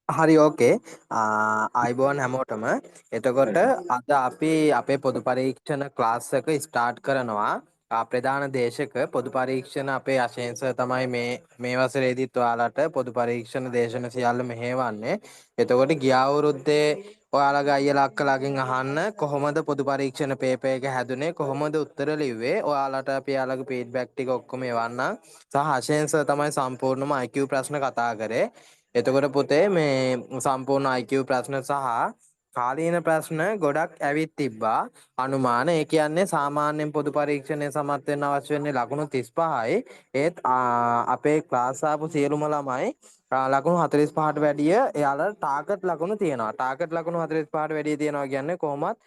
හරි ඕකේ. ආයිබෝවන් හැමෝටම. එතකොට හරි. අද අපි අපේ පොදු පරීක්ෂණ ක්ලාස් එක ස්ටාර්ට් කරනවා. ප්‍රධාන දේශක පොදු පරීක්ෂණ අපේ අශේන් සර් තමයි මේ මේ වසරේදීත් ඔයාලට පොදු පරීක්ෂණ දේශන සියල්ල මෙහෙවන්නේ. එතකොට ගිය අවුරුද්දේ ඔයාලගේ අයියලා අක්කලාගෙන් අහන්න කොහොමද පොදු පරීක්ෂණ පේපර් එක හැදුනේ, කොහොමද උත්තර ලිව්වේ, ඔයාලට අපි එයාලගේ ෆීඩ්බැක් ටික ඔක්කොම එවන්නම්. සහ අශේන් සර් තමයි සම්පූර්ණම IQ ප්‍රශ්න කතා කරේ. එතකොට පුතේ මේ සම්පූර්ණ IQ ප්‍රශ්න සහ කාලීන ප්‍රශ්න ගොඩක් ඇවිත් තිබ්බා. අනුමාන ඒ කියන්නේ සාමාන්‍යයෙන් පොදු පරීක්ෂණය සමත් වෙන්න අවශ්‍ය වෙන්නේ ලකුණු 35යි. ඒත් අපේ ක්ලාස් ආපු සියලුම ළමයි ලකුණු 45ට වැඩිය එයාලා ටාගට් ලකුණු තියෙනවා. ටාගට් ලකුණු 45ට වැඩිය තියෙනවා කියන්නේ කොහොමත්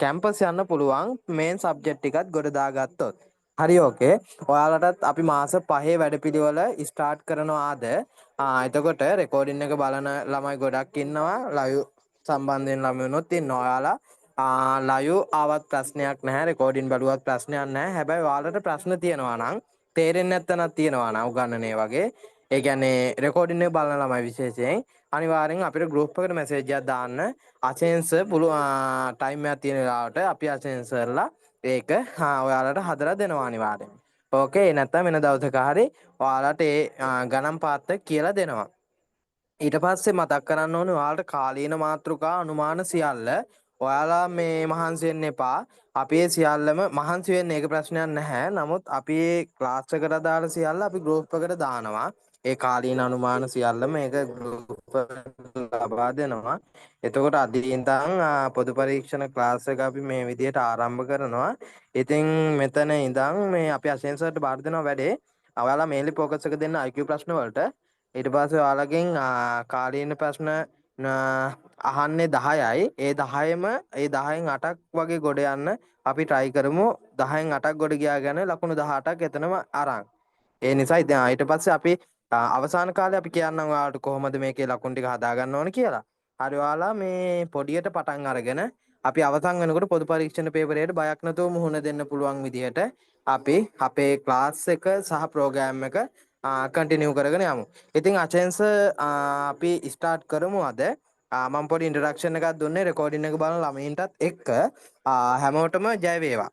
කැම්පස් යන්න පුළුවන් මේන් සබ්ජෙක්ට් ටිකත් ගොඩ දාගත්තොත්. හරි ඕකේ. ඔයාලටත් අපි මාස 5 වැඩපිළිවෙල ස්ටාර්ට් කරනවා අද. එතකොට රෙකෝඩින් එක බලන ළමයි ගොඩක් ඉන්නවා. ලයිව් සම්බන්ධයෙන් ළමයිනොත් ඉන්නවා. ඔයාලා ලයිව් ආවත් ප්‍රශ්නයක් නැහැ, රෙකෝඩින් බලුවත් ප්‍රශ්නයක් නැහැ. හැබැයි ඔයාලට ප්‍රශ්න තියෙනවා නම්, තේරෙන්නේ නැත්තනක් තියෙනවා නම් උගන්නනේ වගේ, ඒ කියන්නේ රෙකෝඩින් එක බලන ළමයි විශේෂයෙන් අනිවාර්යෙන් අපිට ගෲප් එකට මැසේජ් එකක් දාන්න. අශේන් සර් පුළුවන් ටයිම් එකක් තියෙන වෙලාවට අපි අශේන් සර්ලා ඒක ඔයාලට හදලා දෙනවා අනිවාර්යෙන්. ඕකේ. නැත්තම් වෙන දවසක හරි ඔයාලට ඒ ගණන් පාත්ත කියලා දෙනවා. ඊට පස්සේ මතක් කරන්න ඕනේ ඔයාලට කාලීන මාතෘකා අනුමාන සියල්ල ඔයාලා මේ මහන්සි වෙන්න එපා. අපි ඒ සියල්ලම මහන්සි වෙන්න ඒක ප්‍රශ්නයක් නැහැ. නමුත් අපි ඒ ක්ලාස් එකට අදාළ සියල්ල අපි ගෲප් එකට දානවා. ඒ කාලීන අනුමාන සියල්ලම ඒක ගෲප් එකට ලබා දෙනවා. එතකොට අද ඉඳන් පොදු පරීක්ෂණ ක්ලාස් එක අපි මේ විදිහට ආරම්භ කරනවා. ඉතින් මෙතන ඉඳන් මේ අපි අශේන් සර්ට බාර දෙනවා වැඩේ. ඔයාලා මේන්ලි ෆෝකස් එක දෙන්න IQ ප්‍රශ්න වලට. ඊට පස්සේ ඔයාලගෙන් කාලීන ප්‍රශ්න අහන්නේ 10යි. ඒ 10ම ඒ 10න් 8ක් වගේ ගොඩ යන්න අපි try කරමු. 10න් 8ක් ගොඩ ගියා ගැන ලකුණු 18ක් එතනම අරන්. ඒ නිසා ඉතින් ඊට පස්සේ අපි අවසාන කාලේ අපි කියන්නම් ඔයාලට කොහොමද මේකේ ලකුණු ටික හදා ගන්න ඕන කියලා. හරි ඔයාලා මේ පොඩියට පටන් අරගෙන අපි අවසන් වෙනකොට පොදු පරීක්ෂණ පේපරයට බයක් නැතුව මුහුණ දෙන්න පුළුවන් විදිහට අපි අපේ ක්ලාස් එක සහ ප්‍රෝග්‍රෑම් එක කන්ටිනියු කරගෙන යමු. ඉතින් අචෙන් සර් අපි ස්ටාර්ට් කරමු අද. මම පොඩි ඉන්ට්‍රොඩක්ෂන් එකක් දුන්නේ රෙකෝඩින් එක බලන ළමයින්ටත් එක්ක. හැමෝටම ජය වේවා.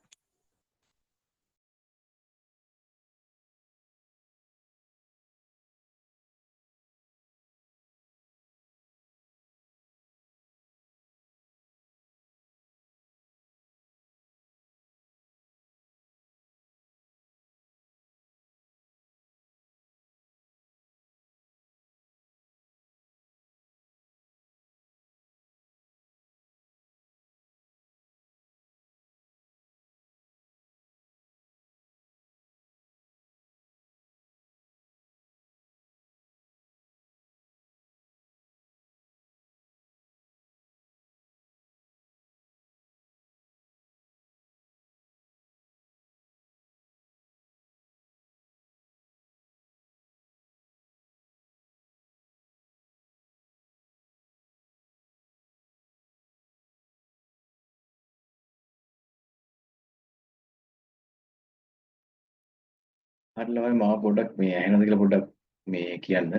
හරි ළමයි, මාව පොඩ්ඩක් මේ ඇහෙනවද කියලා පොඩ්ඩක් මේ කියන්න.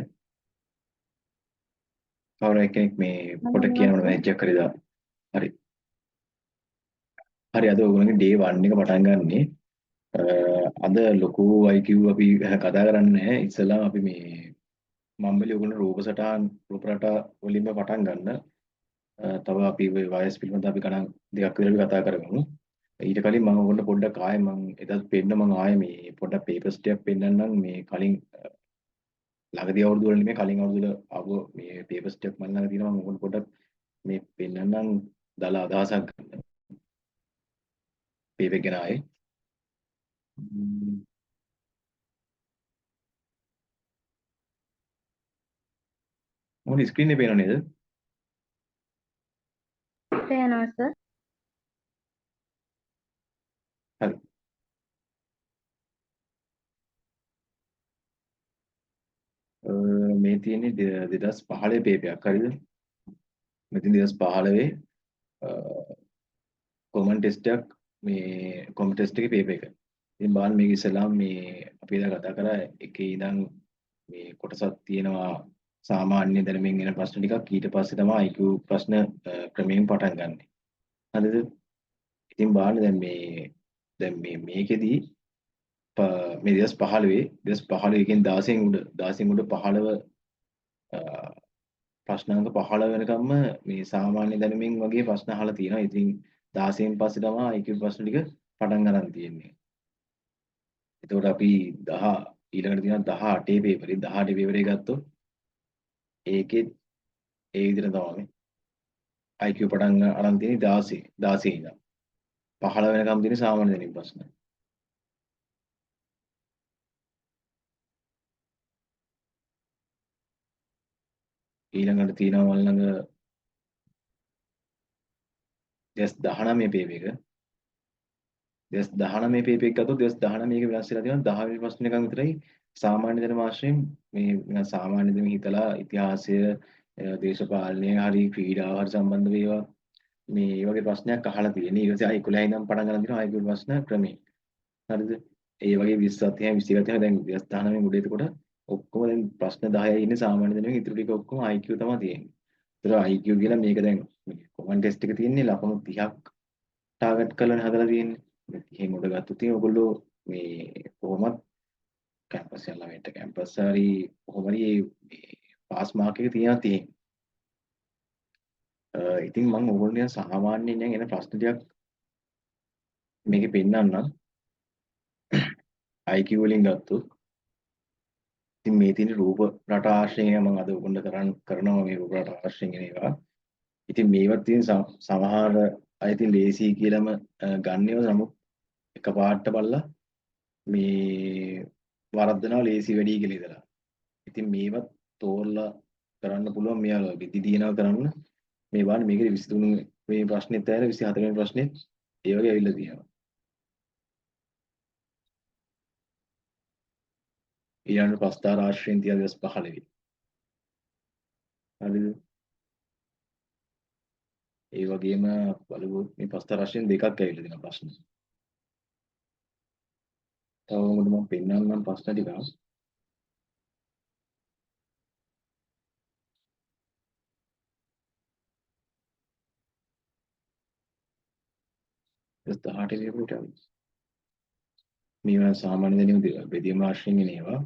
කවුරු එක්කෙනෙක් මේ පොඩ්ඩක් කියන්න ඕන මැසේජ් එකක් හරි දාන්න. හරි. හරි, අද ඔයගොල්ලන්ගේ ඩේ 1 එක පටන් ගන්නෙ. අද ලොකු IQ අපි කතා කරන්නේ නැහැ. ඉස්සෙල්ලාම අපි මේ මම බැලුවේ ඔයගොල්ලෝ රූප සටහන් රූප රටා වලින්ම පටන් ගන්න. තව අපි ඔය වයස් පිළිබඳ අපි ගණන් දෙකක් විතර අපි කතා කරගමු. ඊට කලින් මම ඔයගොල්ලෝ පොඩ්ඩක් ආයෙ මම එදත් පෙන්න මම ආයෙ මේ පොඩ්ඩක් පේපර්ස් ටිකක් පෙන්නන්නම්. මේ කලින් ළඟදී අවුරුදු වල නෙමෙයි, කලින් අවුරුදු වල ආව මේ පේපර්ස් ටිකක් මම ළඟ තියෙනවා. මම ඔයගොල්ලෝ පොඩ්ඩක් මේ පෙන්නන්නම් දල අදහසක් ගන්න. පේපර් එක ගැන ආයෙ. මොකද ස්ක්‍රීන් එකේ පේනව නේද? පේනවා සර්. හරි. මේ තියෙන්නේ 2015 පේපරයක් හරිද? මෙතන 2015 කොමන් ටෙස්ට් එකක්, මේ කොමන් ටෙස්ට් එකේ පේපර් එක. ඉතින් බලන්න මේක ඉස්සෙල්ලාම මේ අපි එදා කතා කරා එකේ ඉඳන් මේ කොටසක් තියෙනවා. සාමාන්‍ය දැනුමින් එන ප්‍රශ්න ටිකක් ඊට පස්සේ තමයි IQ ප්‍රශ්න ක්‍රමයෙන් පටන් ගන්නෙ. හරිද? ඉතින් බලන්න දැන් මේ දැන් මේ මේකෙදි මේ 2015 2015 එකෙන් 16න් උඩ 16න් උඩ 15 ප්‍රශ්නාංක 15 වෙනකම්ම මේ සාමාන්‍ය දැනුමින් වගේ ප්‍රශ්න අහලා තියෙනවා. ඉතින් 16න් පස්සේ තමයි IQ ප්‍රශ්න ටික පටන් ගන්න තියෙන්නේ. එතකොට අපි 10 ඊළඟට තියෙනවා 18 පේපරේ 18 පේපරේ ගත්තොත් ඒකෙත් ඒ විදිහට තමයි IQ පටන් අරන් තියෙන්නේ 16 16 ඉඳන් 15 වෙනකම් තියෙන සාමාන්‍ය දැනීම් ප්‍රශ්න. ඊළඟට තියෙනවා මල් ළඟ 2019 පේපර් එක. 2019 පේපර් එක ගත්තොත් 2019 එක වෙනස් වෙලා තියෙනවා 10 වෙනි ප්‍රශ්න එකක් විතරයි සාමාන්‍ය දැනුම ආශ්‍රයෙන් මේ නිකන් සාමාන්‍ය දැනුම හිතලා ඉතිහාසය, දේශපාලනය හරි ක්‍රීඩාව හරි සම්බන්ධ වේවා මේ ඒ වගේ ප්‍රශ්නයක් අහලා තියෙන්නේ. ඊට පස්සේ ආයි 11 ඉඳන් පටන් ගන්න තියෙනවා ආයි ප්‍රශ්න ක්‍රමයෙන්. හරිද? ඒ වගේ 20 30 21 30 දැන් 2019 උඩ එතකොට ඔක්කොම දැන් ප්‍රශ්න 10යි ඉන්නේ සාමාන්‍ය දැනුමින් ඉතුරු ටික ඔක්කොම IQ තමයි තියෙන්නේ. ඒතර IQ කියලා මේක දැන් මේ කොමන් ටෙස්ට් එක තියෙන්නේ ලකුණු 30ක් ටාගට් කරලානේ හදලා තියෙන්නේ. මේ 30න් උඩ ගත්තොත් ඉතින් ඔයගොල්ලෝ මේ කොහොමත් කැම්පස් යන ළමයින්ට කැම්පස් හරි කොහොම හරි මේ පාස් මාක් එක තියෙනවා 30න්. ඉතින් මම ඕගොල්ලෝ නිකන් සාමාන්‍යයෙන් දැන් එන ප්‍රශ්න ටිකක් මේකේ පෙන්නන්නම්. IQ වලින් ගත්තොත් ඉතින් මේ තියෙන රූප රටා ආශ්‍රයෙන් මම අද ඔයගොල්ලන්ට කරනවා මේ රූප රටා ආශ්‍රයෙන් එන ඒවා. ඉතින් මේවත් තියෙන සමහර අය ඉතින් ලේසි කියලාම ගන්න ඒවා. නමුත් එකපාරට බලලා මේ වරද්දනවා ලේසි වැඩි කියලා ඉතලා. ඉතින් මේවත් තෝරලා කරන්න පුළුවන් මෙයාලා විදි තියනවා කරන්න. මේ බලන්න මේකේ 23 මේ ප්‍රශ්නෙත් ඇවිල්ලා 24 වෙනි ප්‍රශ්නෙත් ඒ වගේ ඇවිල්ලා තියෙනවා. ඊළඟ ප්‍රස්තාර ආශ්‍රයෙන් තියා 2015. හරිද? ඒ වගේම බලමු මේ ප්‍රස්තාර ආශ්‍රයෙන් දෙකක් ඇවිල්ලා තියෙනවා ප්‍රශ්න. තව මොකද මම පෙන්නන්නම් ප්‍රශ්න ටිකක්. 18 පේපරේට ආවේ. මේවා සාමාන්‍ය දැනීම බෙදීම ආශ්‍රයෙන් එන ඒවා.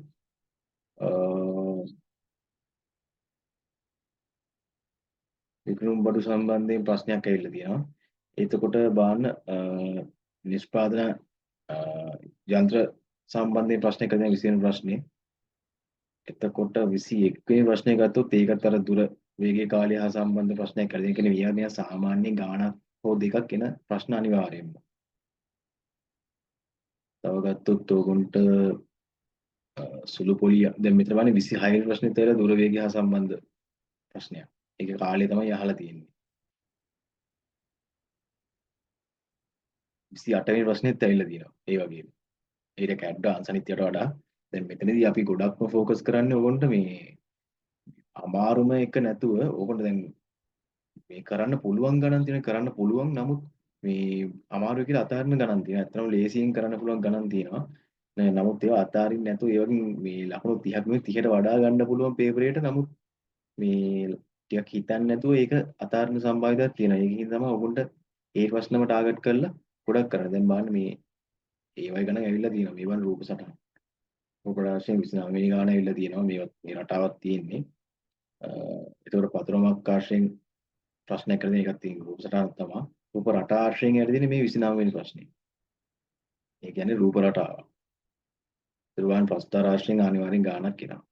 වික්‍රම බඩු සම්බන්ධයෙන් ප්‍රශ්නයක් ඇවිල්ලා තියෙනවා. එතකොට බලන්න නිෂ්පාදන යන්ත්‍ර සම්බන්ධයෙන් ප්‍රශ්නයක් තියෙනවා 20 වෙනි ප්‍රශ්නේ. එතකොට 21 වෙනි ප්‍රශ්නේ ගත්තොත් ඒකත් අර දුර වේගයේ කාලය හා සම්බන්ධ ප්‍රශ්නයක් කරලා. ඒ කියන්නේ මේවා නිකන් සාමාන්‍ය ගාණක් හෝ දෙකක් එන ප්‍රශ්න අනිවාර්යයෙන්ම. තව ගත්තොත් ඕගොන්ට සුළු පොලිය දැන් මෙතන බලන්න 26 වෙනි ප්‍රශ්නෙත් ඇවිල්ලා දුර වේගය හා සම්බන්ධ ප්‍රශ්නයක්. ඒක කාලය තමයි අහලා තියෙන්නේ. 28 වෙනි ප්‍රශ්නෙත් ඇවිල්ලා තියෙනවා. ඒ වගේම. ඒක ඇඩ්වාන්ස් අනිත් ඒවාට වඩා දැන් මෙතනදී අපි ගොඩක්ම ෆෝකස් කරන්නේ ඕගොන්ට මේ අමාරුම එක නැතුව ඕගොන්ට දැන් මේ කරන්න පුළුවන් ගණන් තියෙන කරන්න පුළුවන් නමුත් මේ අමාරුයි කියලා අතහරින ගණන් තියෙනවා. ඇත්තටම ලේසියෙන් කරන්න පුළුවන් ගණන් තියෙනවා. නෑ නමුත් ඒවා අතහරින්න නැතුව ඒ වගේ මේ ලකුණු 30ක් නෙවෙයි 30ට වඩා ගන්න පුළුවන් පේපරේට නමුත් මේ ටිකක් හිතන්නේ නැතුව ඒක අතහරින සම්භාවිතාවක් තියෙනවා. ඒකකින් තමයි ඔයගොල්ලන්ට ඒ ප්‍රශ්නම ටාගට් කරලා ගොඩක් කරන්නේ. දැන් බලන්න මේ ඒ වගේ ගණන් ඇවිල්ලා තියෙනවා. මේ බලන්න රූප සටහන්. රූප රාශියෙන් 29 වෙනි ගාන ඇවිල්ලා තියෙනවා. මේවත් මේ රටාවක් තියෙන්නේ. ඒතකොට පතුරමක් ආශ්‍රයෙන් ප්‍රශ්නයක් කරන එකක් තියෙන රූප සටහනක් තමයි. රූප රටා ආශ්‍රයෙන් ඇවිල්ලා තියෙන්නේ මේ 29 වෙනි ප්‍රශ්නේ. ඒ කියන්නේ රූප රටාව. ඒතර බලන්න ප්‍රස්තාර ආශ්‍රයෙන් අනිවාර්යෙන් ගානක් එනවා.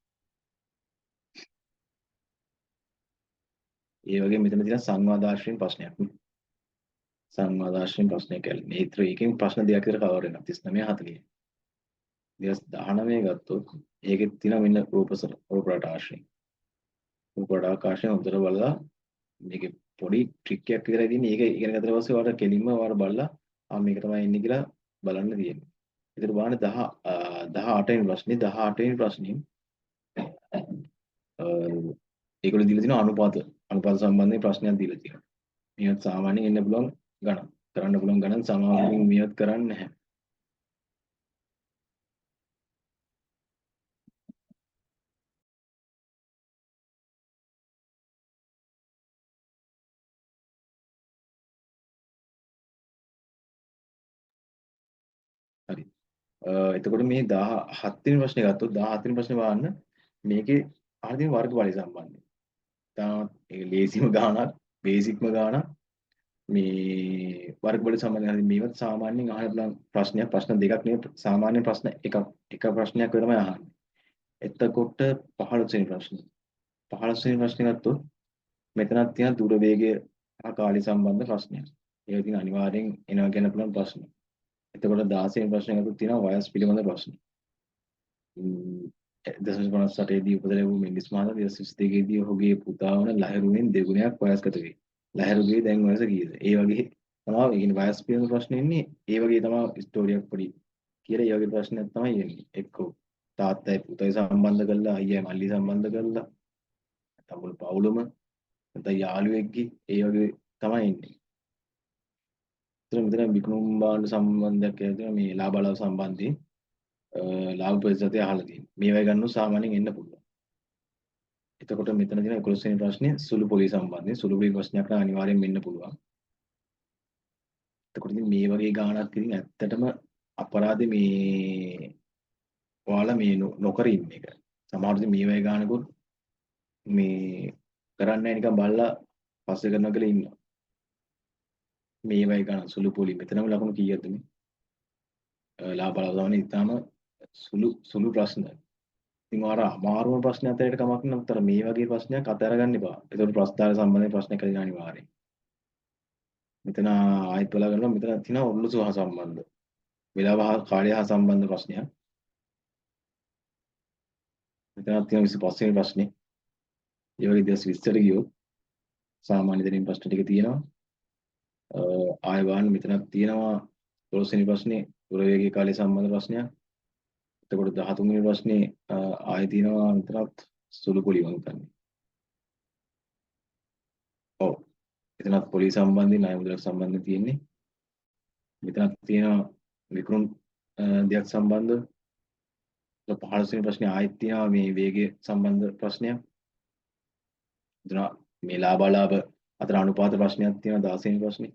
ඒ වගේ මෙතන තියෙන සංවාදාශ්‍රයෙන් ප්‍රශ්නයක් නේ. සංවාදාශ්‍රයෙන් ප්‍රශ්නයක් ඇවිල්ලා. මේ ඊතර ඒකෙන් ප්‍රශ්න දෙකක් විතර කවර් වෙනවා. 39 40. 2019 ගත්තොත් ඒකෙත් තියෙනවා මෙන්න රූප රටා ආශ්‍රයෙන්. රූප රටා ආශ්‍රයෙන් හොඳට බලලා මේකේ පොඩි ට්‍රික් එකක් විතරයි තියෙන්නේ. ඒක ඉගෙන ගත්තට පස්සේ ඔයාලට කෙලින්ම ඔයාලට බලලා ආ මේක තමයි එන්නේ කියලා බලන්න තියෙන්නේ. ඒතර බලන්න 10 18 වෙනි ප්‍රශ්නේ 18 වෙනි ප්‍රශ්නේ ඒගොල්ලෝ දීලා තියෙනවා අනුපාත අනුපාත සම්බන්ධයෙන් ප්‍රශ්නයක් දීලා තියෙනවා. මේවත් සාමාන්‍යයෙන් එන්න පුළුවන් ගණන්. කරන්න පුළුවන් ගණන් සමාවෙන් මේවත් කරන්නේ නැහැ. එතකොට මේ 17 වෙනි ප්‍රශ්නේ ගත්තොත් 17 වෙනි ප්‍රශ්නේ බලන්න මේකේ අහලා තියෙන වර්ගඵලය සම්බන්ධයෙන්. තාමත් ඒක ලේසිම ගානක්, බේසික්ම ගානක්. මේ වර්ගඵල සම්බන්ධයෙන් හරි මේවත් සාමාන්‍යයෙන් අහන්න පුළුවන් ප්‍රශ්නයක්. ප්‍රශ්න දෙකක් නෙවෙයි, සාමාන්‍ය ප්‍රශ්න එකක්, එක ප්‍රශ්නයක් වෙනමයි අහන්නේ. එතකොට 15 වෙනි ප්‍රශ්නේ. 15 වෙනි ප්‍රශ්නේ ගත්තොත් මෙතනක් තියෙන දුර වේගය හා කාලය සම්බන්ධ ප්‍රශ්නයක්. ඒක ඉතින් අනිවාර්යෙන් එනවා කියන්න පුළුවන් ප්‍රශ්න. එතකොට 16 වෙනි ප්‍රශ්නේ ගත්තොත් තියෙනවා වයස් පිළිබඳ ප්‍රශ්න. 1958 දී උපත ලැබූ මෙන්ඩිස් මහතා 2022 දී ඔහුගේ පුතා වන ලහිරුවෙන් දෙගුණයක් වයස්ගත වේ. ලහිරුගේ දැන් වයස කීයද? ඒ වගේ තමයි, ඒ කියන්නේ වයස් පිළිබඳ ප්‍රශ්න එන්නේ. ඒ වගේ තමයි ස්ටෝරියක් පොඩි කියලා ඒ වගේ ප්‍රශ්නයක් තමයි එන්නේ. එක්කෝ තාත්තයි පුතයි සම්බන්ධ කරලා, අයියයි මල්ලි සම්බන්ධ කරලා, නැත්නම් මුළු පවුලම, නැත්නම් යාළුවෙක්ගේ, ඒ වගේ තමයි එන්නේ. එතන මෙතන විකුණුම් භාණ්ඩ සම්බන්ධයක් කියලා තියෙනවා. මේ ලාභ අලාභ සම්බන්ධයෙන් ලාභ ප්‍රතිශතය අහලා තියෙනවා. මේවයි ගන්නොත් සාමාන්‍යයෙන් එන්න පුළුවන්. එතකොට මෙතන තියෙන 11 වෙනි ප්‍රශ්නේ සුළු පොලි සම්බන්ධයෙන්. සුළු පොලි ප්‍රශ්නයක් නම් අනිවාර්යෙන් එන්න පුළුවන්. එතකොට ඉතින් මේ වගේ ගාණක් ඉතින් ඇත්තටම අපරාධේ මේ ඔයාලා මේ නොකර ඉන්න එක. සමහර විට මේ වගේ ගානකුත් මේ කරන්නේ නැහැ, නිකන් බලලා පස්සේ කරනවා කියලා ඉන්නවා. මේ වගේ ගාන සුළු පොලි මෙතනම ලකුණු කීයක්ද මේ? ලාභ අලාභ සමාන ඉතාම සුළු සුළු ප්‍රශ්න. ඉතින් ඔයාලා අමාරුම ප්‍රශ්න අතරේට කමක් නැහැ. උත්තර මේ වගේ ප්‍රශ්නයක් අතහැර ගන්න එපා. ඒතකොට ප්‍රස්තාර සම්බන්ධ ප්‍රශ්නයක් කියලා අනිවාර්යයෙන්. මෙතන ආයෙත් බලා ගන්නවා. මෙතන තියෙනවා ඔරලෝසු හා සම්බන්ධ. වේලාව හා කාලය හා සම්බන්ධ ප්‍රශ්නයක්. මෙතනක් තියෙනවා 25 වෙනි ප්‍රශ්නේ. ඒ වගේ 2020ට ගියොත් සාමාන්‍ය දැනීම් ප්‍රශ්න ටික තියෙනවා. ආයෙ බලන්න මෙතනක් තියෙනවා 12 වෙනි ප්‍රශ්නේ දුර වේගයේ කාලය සම්බන්ධ ප්‍රශ්නයක්. එතකොට 13 වෙනි ප්‍රශ්නේ ආයෙ තියෙනවා මෙතනත් සුළු පොලි මං හිතන්නේ. ඔව්. එතනත් පොලි සම්බන්ධයෙන් ණය මුදලක් සම්බන්ධයෙන් තියෙන්නේ. මෙතනත් තියෙනවා විකුණුම් දෙයක් සම්බන්ධ. 15 වෙනි ප්‍රශ්නේ ආයෙත් තියෙනවා මේ වේගය සම්බන්ධ ප්‍රශ්නයක්. එතන මේ ලාභ අලාභ අතර අනුපාත ප්‍රශ්නයක් තියෙනවා 16 වෙනි ප්‍රශ්නේ.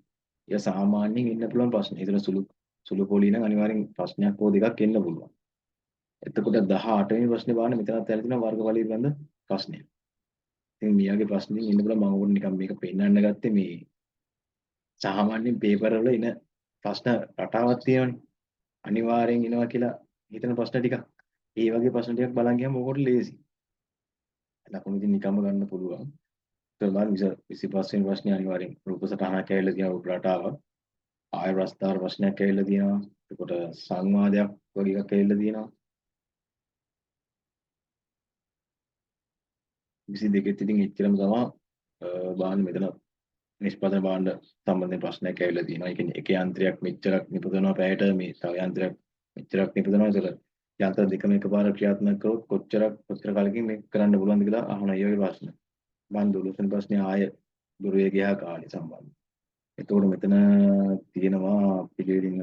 ඒක සාමාන්‍යයෙන් ඉන්න පුළුවන් ප්‍රශ්න. ඒතර සුළු සුළු පොලි නම් අනිවාර්යෙන් ප්‍රශ්නයක් හෝ දෙකක් එන්න පුළුවන්. එතකොට 18 වෙනි ප්‍රශ්නේ බලන්න මෙතනත් ඇවිල්ලා තියෙනවා වර්ගඵල පිළිබඳ ප්‍රශ්නයක්. ඉතින් මේ වගේ ප්‍රශ්න ඉතින් එන්න පුළුවන්. මම ඕක නිකන් මේක පෙන්නන්න ගත්තේ මේ සාමාන්‍යයෙන් පේපර් වල එන ප්‍රශ්න රටාවක් තියෙනවනේ. අනිවාර්යෙන් එනවා කියලා හිතන ප්‍රශ්න ටිකක්. ඒ වගේ ප්‍රශ්න ටිකක් බලන් ගියාම ඕකට ලේසි. ලකුණු ඉතින් නිකම්ම ගන්න පුළුවන්. ඒතර බලන්න 25 වෙනි ප්‍රශ්නේ අනිවාර්යෙන් රූප සටහනක් ඇවිල්ලා තියෙනවා, රූප රටාවක්. ආය ප්‍රස්තාර ප්‍රශ්නයක් ඇවිල්ලා තියෙනවා. එතකොට සංවාදයක් වගේ එකක් ඇවිල්ලා තියෙනවා. 22 ඉතින් එච්චරම තමයි බලන්න මෙතන නිෂ්පාදන භාණ්ඩ සම්බන්ධයෙන් ප්‍රශ්නයක් ඇවිල්ලා තියෙනවා. ඒ කියන්නේ එක යන්ත්‍රයක් මෙච්චරක් නිපදවනවා පැයට, මේ තව යන්ත්‍රයක් මෙච්චරක් නිපදවනවා. ඒතර යන්ත්‍ර දෙකම එකපාර ක්‍රියාත්මක කරොත් කොච්චර කලකින් මේක කරන්න පුළුවන්ද කියලා අහන ඒ වගේ ප්‍රශ්න. මං 12 වෙනි ප්‍රශ්නේ ආය දුර වේගය හා කාලය සම්බන්ධ. එතකොට මෙතන තියෙනවා පිළිවෙලින්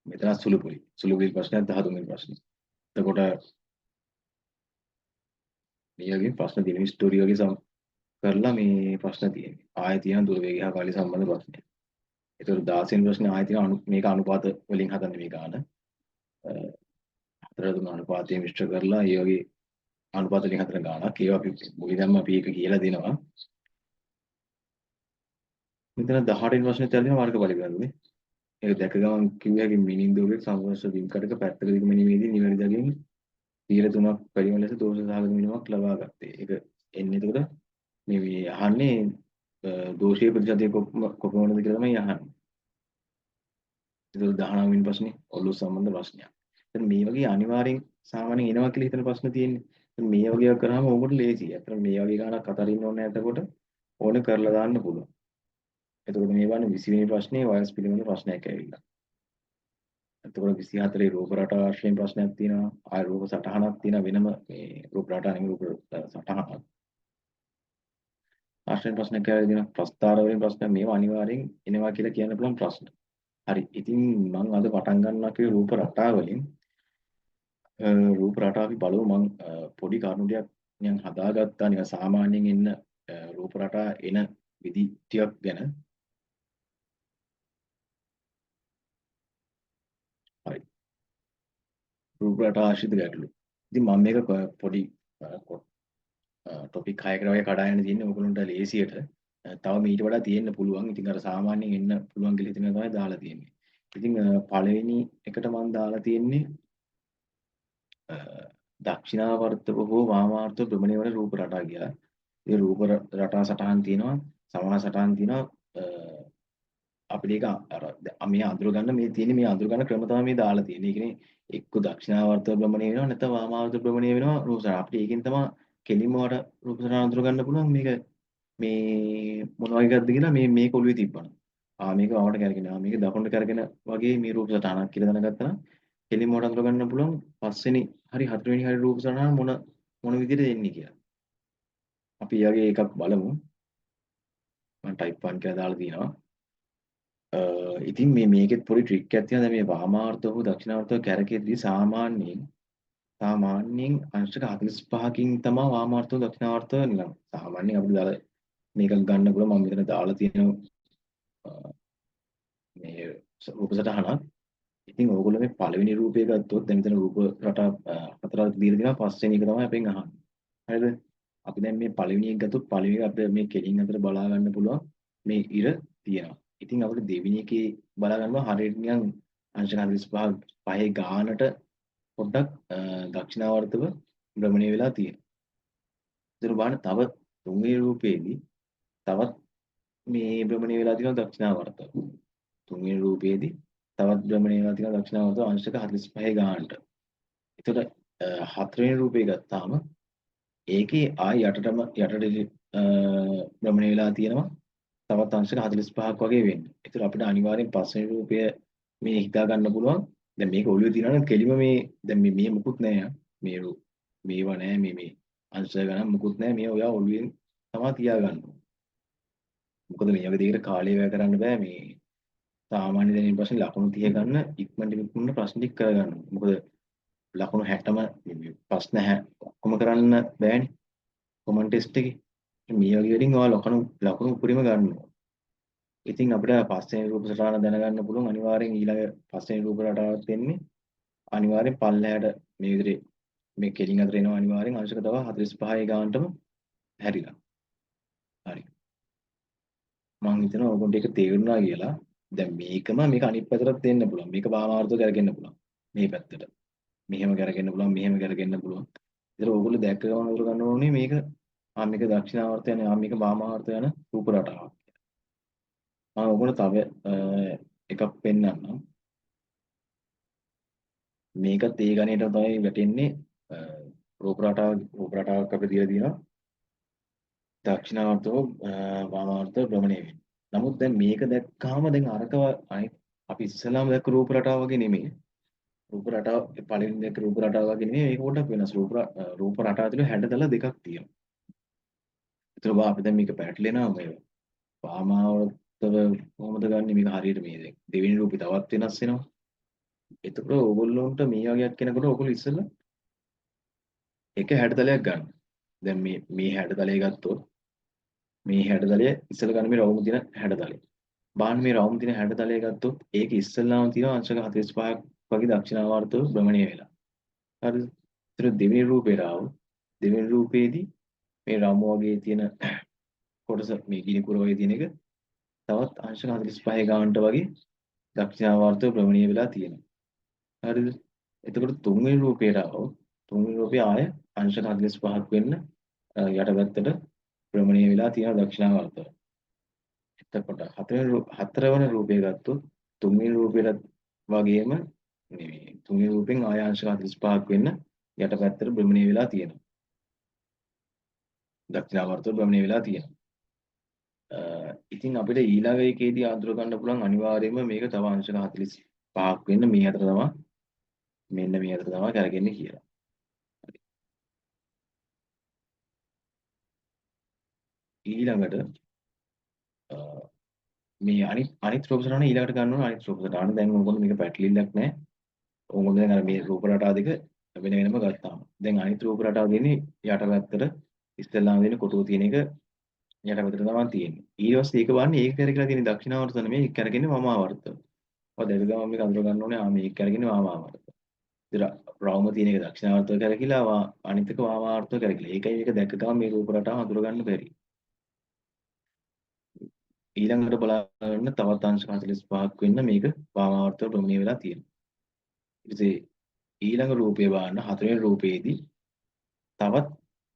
මෙතන සුළු පොලි. සුළු පොලි ප්‍රශ්නයක් 13 වෙනි ප්‍රශ්නේ. එතකොට මේ වගේ ප්‍රශ්න තියෙන ස්ටෝරි වගේ කරලා මේ ප්‍රශ්න තියෙන්නේ. ආයෙ තියෙන දුර වේගය හා කාලය සම්බන්ධ ප්‍රශ්නයක්. එතකොට 16 වෙනි ප්‍රශ්නේ ආයෙ තියෙන මේක අනුපාත වලින් හදන්නේ මේ ගාන. 4 3 අනුපාතය මිශ්‍ර කරලා ඒ වගේ අනුපාත වලින් හදන ගානක්. ඒවා අපි මුලින්ම අපි ඒක කියලා දෙනවා. මෙතන 18 වෙනි ප්‍රශ්නේ තියෙනවා වර්ගඵල පිළිබඳව නේ. ඒක දැක ගමන් කිව්ව හැකි මිනින්දෝගේ සමවර්ෂ බිම් කඩක පැත්තක දිග මිනිමේදී නිවැරදි අගින් 3ක් වැඩිම ලෙස දෝෂ සහගත මිනුමක් ලබා ගත්තේ. ඒක එන්නේ එතකොට මේ අහන්නේ දෝෂීය ප්‍රතිශතය කොපමණද කියලා තමයි අහන්නේ. එතකොට 19 වෙනි ප්‍රශ්නේ ඔලුව සම්බන්ධ ප්‍රශ්නයක්. දැන් මේ වගේ අනිවාර්යෙන් සාමාන්‍යයෙන් එනවා කියලා හිතන ප්‍රශ්න තියෙන්නේ. දැන් මේ වගේ ඒවා කරාම ඕකට ලේසියි. අතන මේ වගේ ගානක් අතරින්න ඕනේ නැහැ. එතකොට ඕනේ කරලා දාන්න පුළුවන්. එතකොට මේ වань 20 වෙනි ප්‍රශ්නේ වයස් පිළිබඳ ප්‍රශ්නයක් ඇවිල්ලා. එතකොට 24 රූප රටා ආශ්‍රයෙන් ප්‍රශ්නයක් තියෙනවා. ආය රූප සටහනක් තියෙනවා වෙනම මේ රූප රටා නෙමෙයි රූප සටහනක්. ආශ්‍රයෙන් ප්‍රශ්නයක් ඇවිල්ලා තියෙනවා. ප්‍රස්තාර වලින් ප්‍රශ්නයක් මේවා අනිවාර්යෙන් එනවා කියලා කියන්න පුළුවන් ප්‍රශ්න. හරි. ඉතින් මං අද පටන් ගන්නවා කිව්වේ රූප රටා වලින්. රූප රටා අපි බලමු. මං පොඩි කරුණු ටිකක් නිකන් හදාගත්තා. නිකන් සාමාන්‍යයෙන් එන්න රූප රටා එන විදි ටිකක් ගැන. රූප රටා ආශ්‍රිත ගැටලු. ඉතින් මම මේක පොඩි ටොපික් 6කට වගේ කඩාගෙන තියෙන්නේ ඔයගොල්ලන්ට ලේසියට. තව මීට වඩා තියෙන්න පුළුවන්. ඉතින් අර සාමාන්‍යයෙන් එන්න පුළුවන් කියලා හිතන තමයි දාලා තියෙන්නේ. ඉතින් පළවෙනි එකට මම දාලා තියෙන්නේ දක්ෂිණාවර්තව හෝ වාමාවර්තව භ්‍රමණය වන රූප රටා කියලා. ඒ රූප රටා සටහන් තියෙනවා, සමාන සටහන් තියෙනවා. අපිට ඒක අර මේ අඳුර ගන්න මේ තියෙන්නේ මේ අඳුර ගන්න ක්‍රම තමයි මේ දාලා තියෙන්නේ. ඒ කියන්නේ එක්ක දක්ෂිණාවර්තව භ්‍රමණය වෙනවා නැත්නම් වාමාවර්තව භ්‍රමණය වෙනවා රූප සටහන්. අපිට ඒකෙන් තමයි කෙලින්ම වට රූප සටහන් අඳුර ගන්න පුළුවන්. මේක මේ මොන වගේ එකක්ද කියලා මේ මේක ඔළුවේ තිබ්බනම්. ආ මේක වමට කැරගෙන, ආ මේක දකුණට කැරගෙන වගේ මේ රූප සටහනක් කියලා දැනගත්තා නම් කෙලින්ම වට අඳුර ගන්න පුළුවන් පස්වෙනි හරි හතරවෙනි හරි රූප සටහන මොන මොන විදිහට එන්නේ කියලා. අපි ඒ වගේ එකක් බලමු. මම ටයිප් 1 කියලා දාලා තියෙනවා. ඉතින් මේ මේකෙත් පොඩි ට්‍රික් එකක් තියෙනවා. දැන් මේ වාමාවර්තව හෝ දක්ෂිණාවර්තව කැරකෙද්දී සාමාන්‍යයෙන් සාමාන්‍යයෙන් අංශක 45කින් තමයි වාමාවර්තව දක්ෂිණාවර්තව නිකන් සාමාන්‍යයෙන් අපිට දාලා මේකක් ගන්න පුළුවන්. මම මෙතන දාලා තියෙන මේ රූප සටහනක්. ඉතින් ඕගොල්ලෝ මේ පළවෙනි රූපය ගත්තොත් දැන් මෙතන රූප රටා හතරක් දීලා තියෙනවා. පස්වෙනි එක තමයි අපෙන් අහන්නේ. හරිද? අපි දැන් මේ පළවෙනි එක ගත්තොත් පළවෙනි එක අපිට මේ කෙලින් අතර බලා ගන්න පුළුවන් මේ ඉර තියෙනවා. ඉතින් අපිට දෙවෙනි එකේ බලා ගන්නවා හරියට නිකන් අංශක 45 පහේ ගානට පොඩ්ඩක් දක්ෂිණාවර්තව භ්‍රමණය වෙලා තියෙනවා. ඉතින් බලන්න තව තුන්වෙනි රූපයේදී තවත් මේ භ්‍රමණය වෙලා තියෙනවා දක්ෂිණාවර්තව. තුන්වෙනි රූපයේදී තවත් භ්‍රමණය වෙලා තියෙනවා දක්ෂිණාවර්තව අංශක 45 ගානට. එතකොට හතරවෙනි රූපය ගත්තාම ඒකේ ආයි යටටම යටට භ්‍රමණය වෙලා තියෙනවා තවත් අංශක 45ක් වගේ වෙන්නේ. ඒතර අපිට අනිවාර්යෙන් පස්වෙනි රූපය මේ හිතා ගන්න පුළුවන්. දැන් මේක ඔළුවේ තියනවා නම් කෙලිම මේ දැන් මේ මේ මුකුත් නෑ මේ මේවා නෑ මේ මේ අංශ ගණන් මුකුත් නෑ. මේ ඔයා ඔළුවෙන් තමා තියාගන්න ඕනේ. මොකද මේ වගේ දෙයකට කාලය වැය කරන්න බෑ. මේ සාමාන්‍ය දැනීම ප්‍රශ්න ලකුණු 30 ගන්න ඉක්මනට ඉක්මනට ප්‍රශ්න ටික කරගන්න ඕනේ. මොකද ලකුණු 60ම ප්‍රශ්න ඔක්කොම කරන්න බෑනේ කොමන් ටෙස්ට් එකේ. මේ වගේ වලින් ඔයා ලකුණු ලකුණු උපරිම ගන්න ඕනේ. ඉතින් අපිට පස්වෙනි රූප සටහන දැනගන්න පුළුවන් අනිවාර්යෙන් ඊළඟ පස්වෙනි රූප රටාවත් එන්නේ අනිවාර්යෙන් පල්ලෙහාට මේ විදිහට මේ කෙලින් අතර එනවා අනිවාර්යෙන් අංශක තව 45 ගානටම හැරිලා. හරි. මං හිතනවා ඔයගොල්ලන්ට ඒක තේරුණා කියලා. දැන් මේකම මේක අනිත් පැත්තටත් දෙන්න පුළුවන්. මේක වාමාවර්තව කරගෙන පුළුවන්. මේ පැත්තට. මෙහෙම කරගෙන පුළුවන්, මෙහෙම කරගෙන පුළුවන්. ඒතර ඔයගොල්ලෝ දැක්ක ගමන් අඳුර ගන්න ඕනේ මේක ආ මේක දක්ෂිණාවර්ත යන ආ මේක වාමාවර්ත යන රූප රටාවක්. මම ඔයගොල්ලෝ තව එකක් පෙන්නන්නම්. මේකත් ඒ ගණයට තමයි වැටෙන්නේ. රූප රටාව රූප රටාවක් අපිට දීලා තියෙනවා. දක්ෂිණාවර්තව වාමාවර්තව භ්‍රමණය වෙන්නේ. නමුත් දැන් මේක දැක්කාම දැන් අරක අනිත් අපි ඉස්සෙල්ලාම දැක්ක රූප රටාව වගේ නෙමෙයි. රූප රටාව පළවෙනි දැක්ක රූප රටාව වගේ නෙමෙයි. මේක පොඩ්ඩක් වෙනස්. රූප රූප රටාව තුළ හැඩතල දෙකක් තියෙනවා. ඒතර බා අපි දැන් මේක පැටලෙනවා මේ වාමාවර්තව කොහොමද ගන්නෙ මේක හරියට මේ දැන් දෙවෙනි රූපේ තවත් වෙනස් වෙනවා. එතකොට ඕගොල්ලොන්ට මේ වගේක් කෙනකොට ඕගොල්ලෝ ඉස්සෙල්ලා එක හැඩතලයක් ගන්න. දැන් මේ මේ හැඩතලය ගත්තොත් මේ හැඩතලය ඉස්සෙල්ලා ගන්න මේ රවුම තියෙන හැඩතලය. බලන්න මේ රවුම තියෙන හැඩතලය ගත්තොත් ඒක ඉස්සෙල්ලාම තියෙනවා අංශක 45ක් වගේ දක්ෂිණාවර්තව භ්‍රමණය වෙලා. හරිද? ඒතර දෙවෙනි රූපේට ආවොත් දෙවෙනි රූපේදී මේ රවුම වගේ තියෙන කොටස මේ ගිනි කුර වගේ තියෙන එක තවත් අංශක 45 ගානට වගේ දක්ෂිණාවර්තව භ්‍රමණය වෙලා තියෙනවා. හරිද? එතකොට තුන්වෙනි රූපේට ආවොත් තුන්වෙනි රූපේ ආය අංශක 45ක් වෙන්න යට පැත්තට භ්‍රමණය වෙලා තියෙන දක්ෂිණාවර්තව. එතකොට හතරවන රූපය ගත්තොත් තුන්වෙනි රූපේට වගේම මේ තුන්වෙනි රූපෙන් ආය අංශක 45ක් වෙන්න යට පැත්තට භ්‍රමණය වෙලා තියෙනවා. දක්ෂිණාවර්තව භ්‍රමණය වෙලා තියෙනවා. ඉතින් අපිට ඊළඟ එකේදී අඳුර ගන්න පුළුවන් අනිවාර්යයෙන්ම මේක තව අංශක 45ක් වෙන්න මේ අතර තමයි මෙන්න මේ අතර තමයි කරගෙන්නේ කියලා. ඊළඟට මේ අනිත් අනිත් රූප සටහන ඊළඟට ගන්න ඕන අනිත් රූප සටහන. දැන් ඕගොල්ලෝ මේක පැටලිල්ලක් නෑ. ඕගොල්ලෝ දැන් අර මේ රූප රටා දෙක වෙන වෙනම ගත්තාම. දැන් අනිත් රූප රටාව දෙන්නේ යට පැත්තට ඉස්සෙල්ලාම දෙන්නේ කොටුව තියෙන එක යට පැත්තට තමයි තියෙන්නේ. ඊට පස්සේ ඒක බලන්න ඒක කරකිලා තියෙන දක්ෂිණාවර්ත නෙමෙයි ඒක කරගෙන වමාවර්ත. ඔය දෙක ගමන් මේක අඳුර ගන්න ඕනේ. ආ මේක කරගෙන වාමාවර්ත. ඉතින් රවුම තියෙන එක දක්ෂිණාවර්තව කැරකිලා අනිත් එක වාමාවර්තව කැරකිලා. ඒකයි මේක දැක්ක ගමන් මේ රූප රටාව අඳුර ගන්න බැරි. ඊළඟට බලාගන්න තවත් අංශක 45ක් වෙන්න මේක වාමාවර්තව භ්‍රමණය වෙලා තියෙනවා. ඊට පස්සේ ඊළඟ රූපය බලන්න හතරවෙනි රූපයේදී තවත්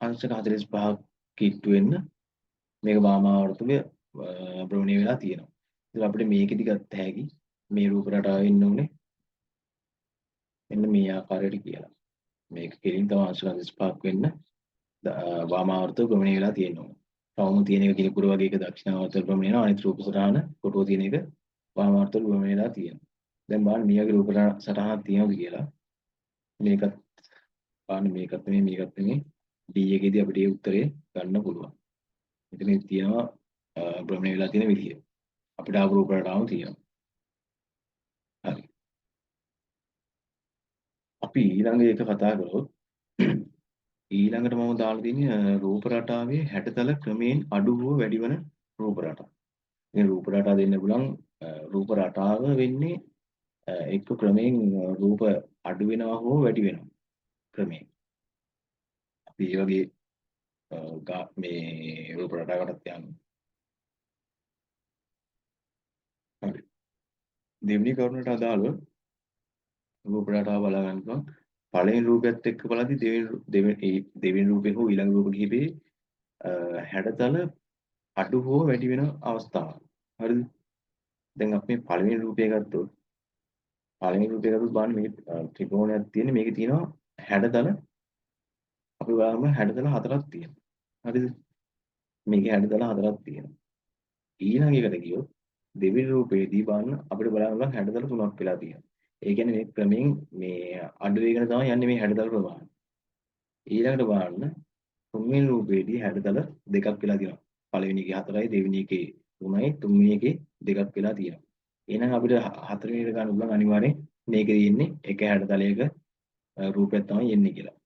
අංශක 45ක් කිට්ටු වෙන්න මේක වාමාවර්තව භ්‍රමණය වෙලා තියෙනවා. ඉතින් අපිට මේකෙදි ගත්ත හැකි මේ රූප රටාව ඉන්න ඕනේ මෙන්න මේ ආකාරයට කියලා. මේක කෙලින් තව අංශක 45ක් වෙන්න වාමාවර්තව භ්‍රමණය වෙලා තියෙනවා. රවුම තියෙන එක කිරිකුර වගේ එක දක්ෂිණාවර්තව භ්‍රමණය වෙනවා. අනිත් රූප සටහන කොටුව තියෙන එක වාමාවර්තව භ්‍රමණය වෙලා තියෙනවා. දැන් බලන්න මේ වගේ රූප සටහනක් තියෙනවද කියලා. මේකත් බලන්න මේකත් නෙමෙයි මේකත් නෙමෙයි D එකේදී අපිට ඒ උත්තරේ ගන්න පුළුවන්. මෙතන තියෙනවා භ්‍රමණය වෙලා තියෙන විදිය. අපිට ආපු රූප රටාවම තියෙනවා. හරි. අපි ඊළඟ එක කතා කරොත් ඊළඟට මම දාලා තියෙන්නේ රූප රටාවේ හැඩතල ක්‍රමයෙන් අඩු හෝ වැඩි වන රූප රටා. ඉතින් රූප රටා දෙන්න පුළුවන් රූප රටාව වෙන්නේ එක්ක ක්‍රමයෙන් රූප අඩු වෙනවා හෝ වැඩි වෙනවා ක්‍රමයෙන්. අපි ඒ වගේ මේ රූප රටාවකටත් යන්න. හරි. දෙවෙනි කරුණට අදාළව රූප රටාව බලා ගන්න පුළුවන්. පළවෙනි රූපයත් එක්ක බලද්දි දෙවෙනි දෙවෙනි රූපේ හෝ ඊළඟ රූප කිහිපේ හැඩතල අඩු හෝ වැඩි වෙන අවස්ථාවක්. හරිද? දැන් අපි මේ පළවෙනි රූපය ගත්තොත් පළවෙනි රූපය ගත්තොත් බලන්න මේකේ ත්‍රිකෝණයක් තියෙන මේකේ තියෙනවා හැඩතල අපි බලමු හැඩතල හතරක් තියෙනවා. හරිද? මේකේ හැඩතල හතරක් තියෙනවා. ඊළඟ එකට ගියොත් දෙවෙනි රූපයේදී බලන්න අපිට බලන්න පුළුවන් හැඩතල තුනක් වෙලා තියෙනවා. ඒ කියන්නේ මේ ක්‍රමයෙන් මේ අඩු වෙගෙන තමයි යන්නේ මේ හැඩතල ප්‍රමාණය. ඊළඟට බලන්න තුන්වෙනි රූපයේදී හැඩතල දෙකක් වෙලා තියෙනවා. පළවෙනි එකේ හතරයි, දෙවෙනි එකේ තුනයි, තුන්වෙනි එකේ දෙකක් වෙලා තියෙනවා. එහෙනම් අපිට හතරවෙනි එක ගන්න පුළුවන් අනිවාර්යෙන් මේකේ තියෙන්නේ එක හැඩතලයක රූපයක් තමයි එන්නේ කියලා.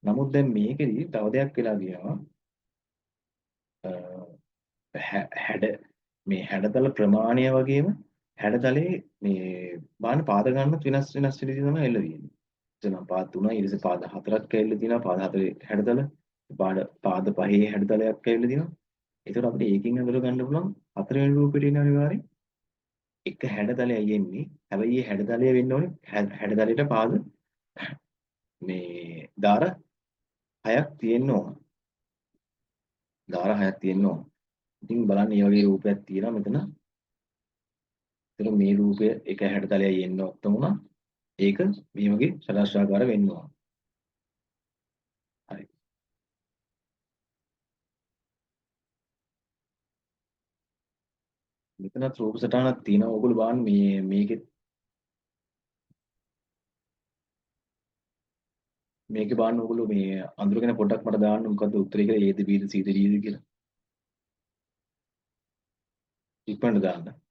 නමුත් දැන් මේකෙදි තව දෙයක් වෙලා තියෙනවා. හැඩ මේ හැඩතල ප්‍රමාණය වගේම හැඩතලේ මේ බලන්න පාද ගන්නත් වෙනස් වෙනස් විදිහට තමයි එල්ල තියෙන්නේ. එතන පාද තුනයි ඊට පස්සේ පාද හතරක් ඇවිල්ලා තියෙනවා. පාද හතරේ හැඩතල පාද පාද පහේ හැඩතලයක් ඇවිල්ලා තියෙනවා. ඒතකොට අපිට ඒකෙන් අඳුර ගන්න පුළුවන් හතරවෙනි රූපෙට එන අනිවාර්යෙන් එක හැඩතලයයි එන්නේ. හැබැයි මේ හැඩතලය වෙන්න ඕනේ හැඩතලයට පාද මේ දාර හයක් තියෙන්න ඕන. දාර හයක් තියෙන්න ඕන. ඉතින් බලන්න මේ වගේ රූපයක් තියෙනවා මෙතන. එතකොට මේ රූපය එක හැඩතලයයි එන්න ඔත්තම වුණා. ඒක මේ වගේ සලස්වාකාර වෙන්න ඕන. හරි. මෙතනත් රූප සටහනක් තියෙනවා. ඔයගොල්ලෝ බලන්න මේ මේකෙත් මේකේ බලන්න ඔයගොල්ලෝ මේ අඳුරගෙන පොඩ්ඩක් මට දාන්න මොකද්ද උත්තරේ කියලා Aද Bද Cද Dද කියලා. ඉක්මනට දාන්න.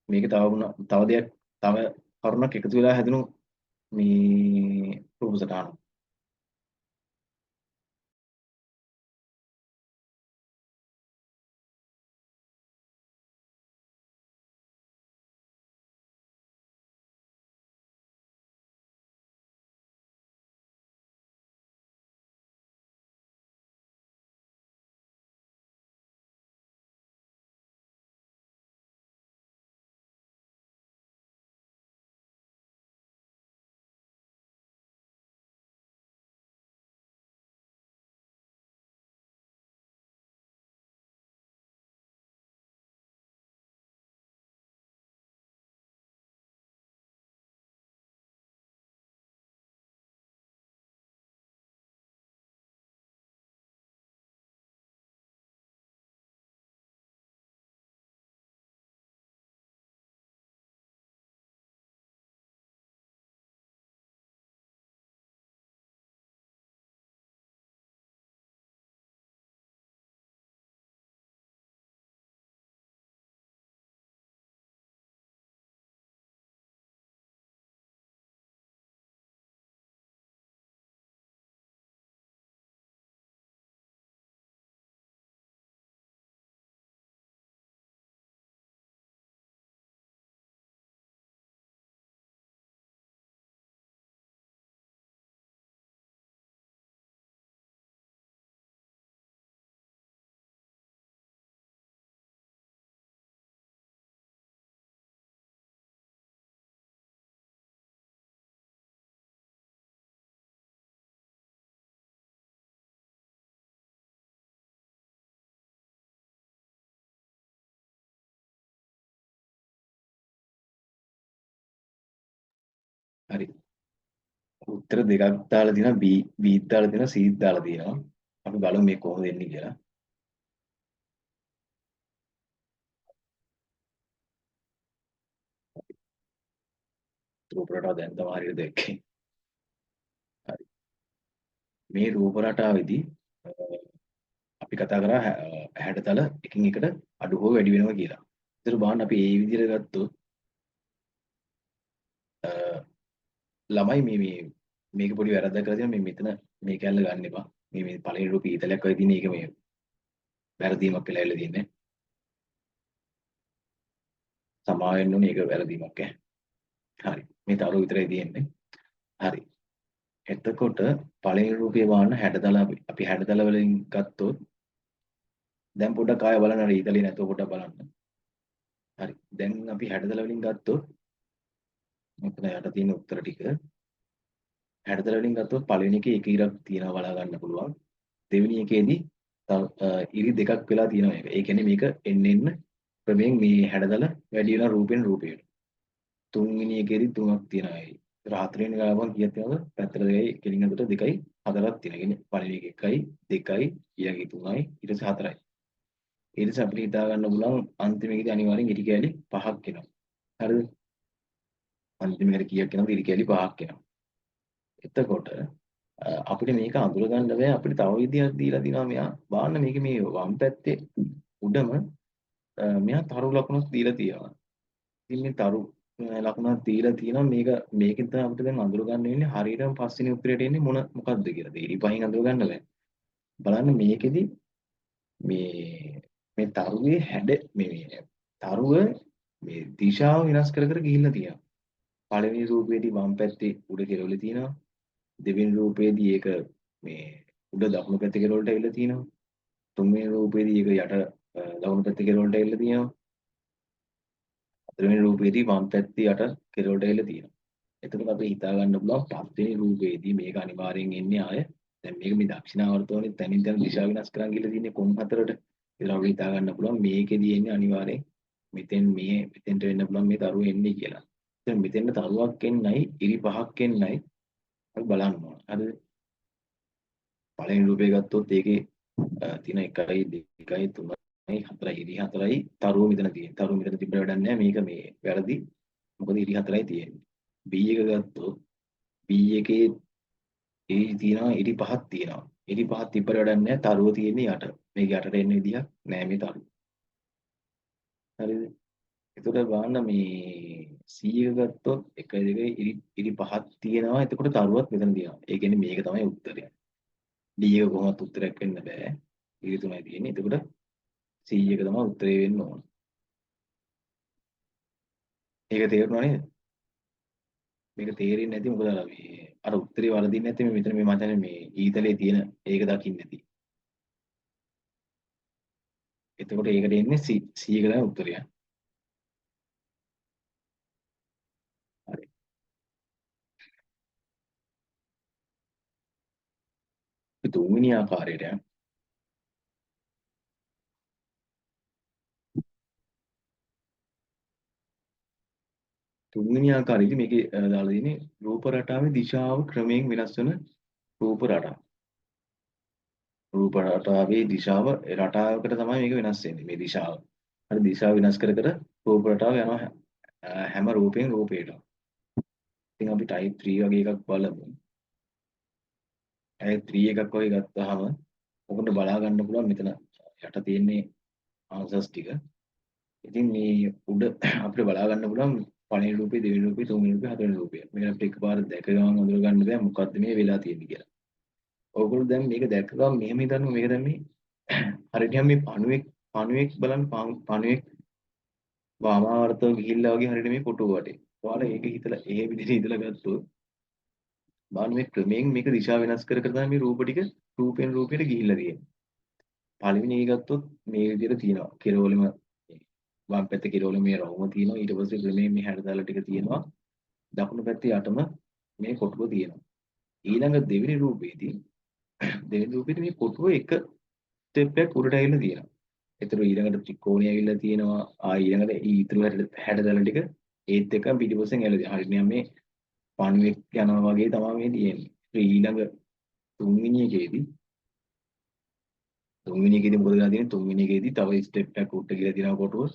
මේක තව තව දෙයක් තව කරුණක් එකතු වෙලා හැදුණු මේ රූප සටහන. හරි. උත්තර දෙකක් දාලා තියෙනවා, B B දාලා තියෙනවා, C දාලා තියෙනවා. අපි බලමු මේ කොහොමද එන්නේ කියලා. රූප රටාව දැන් තමයි හරියට දැක්කේ. හරි. මේ රූප රටාවේදී අපි කතා කරා හැඩතල එකින් එකට අඩු හෝ වැඩි වෙනවා කියලා. ඒතර බලන්න අපි ඒ විදිහට ගත්තොත් ළමයි මේ මේ මේක පොඩි වැරද්දක් කරලා තියෙනවා. මේ මෙතන මේ කැල්ල ගන්න එපා. මේ මේ පළවෙනි රූපේ ඊතලයක් වගේ තියෙන එක මේ වැරදීමක් වෙලා ඇවිල්ලා තියෙන්නේ. සමා වෙන්න ඕනේ, ඒක වැරදීමක් ඈ. හරි. මේ තරුව විතරයි තියෙන්නේ. හරි. එතකොට පළවෙනි රූපේ බලන්න හැඩතල අපි හැඩතල වලින් ගත්තොත් දැන් පොඩ්ඩක් ආය බලන්න, අර ඊතලේ නැතුව පොඩ්ඩක් බලන්න. හරි. දැන් අපි හැඩතල වලින් ගත්තොත් මෙතන යට තියෙන උත්තර ටික හැඩතල වලින් ගත්තොත් පළවෙනි එකේ එක ඉරක් තියෙනවා බලා ගන්න පුළුවන්. දෙවෙනි එකේදී තව ඉරි දෙකක් වෙලා තියෙනවා ඒක. ඒ කියන්නේ මේක එන්න එන්න ක්‍රමයෙන් මේ හැඩතල වැඩි වෙන රූපෙන් රූපයට. තුන්වෙනි එකේදී තුනක් තියෙනවා. ඒතර හතරවෙනි එක ආවම කීයක් තියෙනවද? පැත්තට දෙකයි, කෙලින් අතට දෙකයි, හතරක් තියෙනවා. ඒ කියන්නේ පළවෙනි එක 1යි, 2යි, ඊළඟ එක 3යි, ඊට පස්සේ 4යි. ඊට පස්සේ අපිට හිතා ගන්න පුළුවන් අන්තිම එකේදී අනිවාර්යෙන් ඉරි කෑලි පහක් එනවා. හරිද? අන්තිම එකට කීයක් එනවද? ඉරි කෑලි පහක් එනවා. එතකොට අපිට මේක අඳුර ගන්න බෑ. අපිට තව විදියක් දීලා දිනවා මෙයා. බලන්න මේකේ මේ වම් පැත්තේ උඩම මෙයා තරු ලකුණක් දීලා තියෙනවා. ඉතින් මේ තරු ලකුණක් දීලා තියෙනවා. මේකෙන් තමයි අපිට දැන් අඳුර ගන්න වෙන්නේ හරියටම පස්වෙනි උත්තරයට එන්නේ මොන මොකද්ද කියලා. ඉරි පහෙන් අඳුර ගන්න බෑ. බලන්න මේකෙදි මේ මේ තරුවේ හැඩ මේ මේ තරුව මේ දිශාව වෙනස් කර කර ගිහිල්ලා තියෙනවා. පළවෙනි රූපේදී වම් පැත්තේ උඩ කෙළවර තියෙනවා. දෙවෙනි රූපේදී ඒක මේ උඩ දකුණු පැත්තේ කෙළවරට ඇවිල්ලා තියෙනවා. තුන්වෙනි රූපේදී ඒක යට දකුණු පැත්තේ කෙළවරට ඇවිල්ලා තියෙනවා. හතරවෙනි රූපේදී වම් පැත්තේ යට කෙළවරට ඇවිල්ලා තියෙනවා. එතකොට අපි හිතා ගන්න පුළුවන් පස්වෙනි රූපේදී මේක අනිවාර්යෙන් එන්නේ ආය. දැන් මේක මේ දක්ෂිනාවර්තවනේ තනින් තන දිශා වෙනස් කරන් ගිහලා තියෙන්නේ කොන් හතරට. ඒතර අපි හිතා ගන්න පුළුවන් මේකෙදී එන්නේ අනිවාර්යෙන් මෙතෙන් මේ මෙතෙන්ට වෙන්න පුළුවන් මේ තරුව එන්නේ කියලා. දැන් මෙතෙන්ට තරුවක් එන්නයි ඉරි පහක් එන්නයි අපි බලන්න ඕන. හරිද? පළවෙනි රූපේ ගත්තොත් ඒකේ තියෙන 1යි 2යි 3යි 4යි ඉරි 4යි තරුව මෙතන තියෙන්නේ. තරුව මෙතන තිබ්බ වැඩක් නෑ. මේක මේ වැරදි. මොකද ඉරි 4යි තියෙන්නේ. B එක ගත්තොත් B එකේ ඉරි තියෙනවා ඉරි පහක් තියෙනවා. ඉරි පහක් තිබ්බ වැඩක් නෑ. තරුව තියෙන්නේ යට. මේක යටට එන්න විදිහක් නෑ මේ තරුව. හරිද? එතකොට බලන්න මේ C එක ගත්තොත් 1 2 ඉරි ඉරි පහක් තියෙනවා. එතකොට තරුවත් මෙතන තියෙනවා. ඒ කියන්නේ මේක තමයි උත්තරය. D එක කොහොමවත් උත්තරයක් වෙන්න බෑ. ඉරි තුනයි තියෙන්නේ. එතකොට C එක තමයි උත්තරේ වෙන්න ඕන. ඒක තේරුණා නේද? මේක තේරෙන්නේ නැති මොකද අර මේ අර උත්තරේ වරදින්නේ නැති මේ මෙතන මේ මචං මේ ඊතලේ තියෙන ඒක දකින්න නැති. එතකොට ඒකට එන්නේ C C එක තමයි උත්තරය. හරි. අපි තුන්වෙනි ආකාරයට යමු. තුන්වෙනි ආකාරයේදී මේකේ දාලා තියෙන්නේ රූප රටාවේ දිශාව ක්‍රමයෙන් වෙනස් වෙන රූප රටා. රූප රටාවේ දිශාව රටාවකට තමයි මේක වෙනස් වෙන්නේ මේ දිශාව. හරි, දිශාව වෙනස් කර කර රූප රටාව යනවා හැම රූපයෙන් රූපයට. ඉතින් අපි ටයිප් 3 වගේ එකක් බලමු. ටයිප් 3 එකක් වගේ ගත්තාම ඔකට බලා ගන්න පුළුවන් මෙතන යට තියෙන්නේ ආන්සර්ස් ටික. ඉතින් මේ උඩ අපිට බලා ගන්න පුළුවන් පළවෙනි රූපේ, දෙවෙනි රූපේ, තුන්වෙනි රූපේ, හතරවෙනි රූපේ. මේක අපිට එකපාර දැක ගමන් අඳුර ගන්න බෑ මොකද්ද මේ වෙලා තියෙන්නේ කියලා. ඔයගොල්ලෝ දැන් මේක දැක්ක ගමන් මෙහෙම හිතන්න, මේක දැන් මේ හරියට මේ පණුවෙක් පණුවෙක් බලන්න, පණුවෙක් වාමාවර්තව ගිහිල්ලා වගේ හරියට මේ කොටුව වටේ. ඔයාලා ඒක හිතලා ඒ විදිහට හිතලා ගත්තොත් බලන්න මේ ක්‍රමයෙන් මේක දිශා වෙනස් කර කර තමයි මේ රූප ටික රූපෙන් රූපයට ගිහිල්ලා තියෙන්නේ. පළවෙනි එක ගත්තොත් මේ විදිහට තියෙනවා. කෙරවලම වම් පැත්තේ කෙරවලම මේ රවුම තියෙනවා. ඊට පස්සේ ක්‍රමයෙන් මේ හැඩතල ටික තියෙනවා. දකුණු පැත්තේ යටම මේ කොටුව තියෙනවා. ඊළඟ දෙවෙනි රූපේදී දෙවෙනි රූපේදී මේ කොටුව එක ස්ටෙප් එකක් උඩට ඇවිල්ලා තියෙනවා. ඒතර ඊළඟට ත්‍රිකෝණය ඇවිල්ලා තියෙනවා. ආ ඊළඟට ඊ ඉතුරු හැඩතල ටික ඒත් එක්කම පිටිපස්සෙන් ඇවිල්ලා තියෙනවා. හරියට නිකන් මේ පණුවෙක් යනවා වගේ තමයි මේ තියෙන්නේ. ඊළඟ තුන්වෙනි එකේදී මොකද වෙලා තියෙන්නේ? තුන්වෙනි එකේදී තව ස්ටෙප් එකක් උඩට ගිහලා තියෙනවා කොටුව.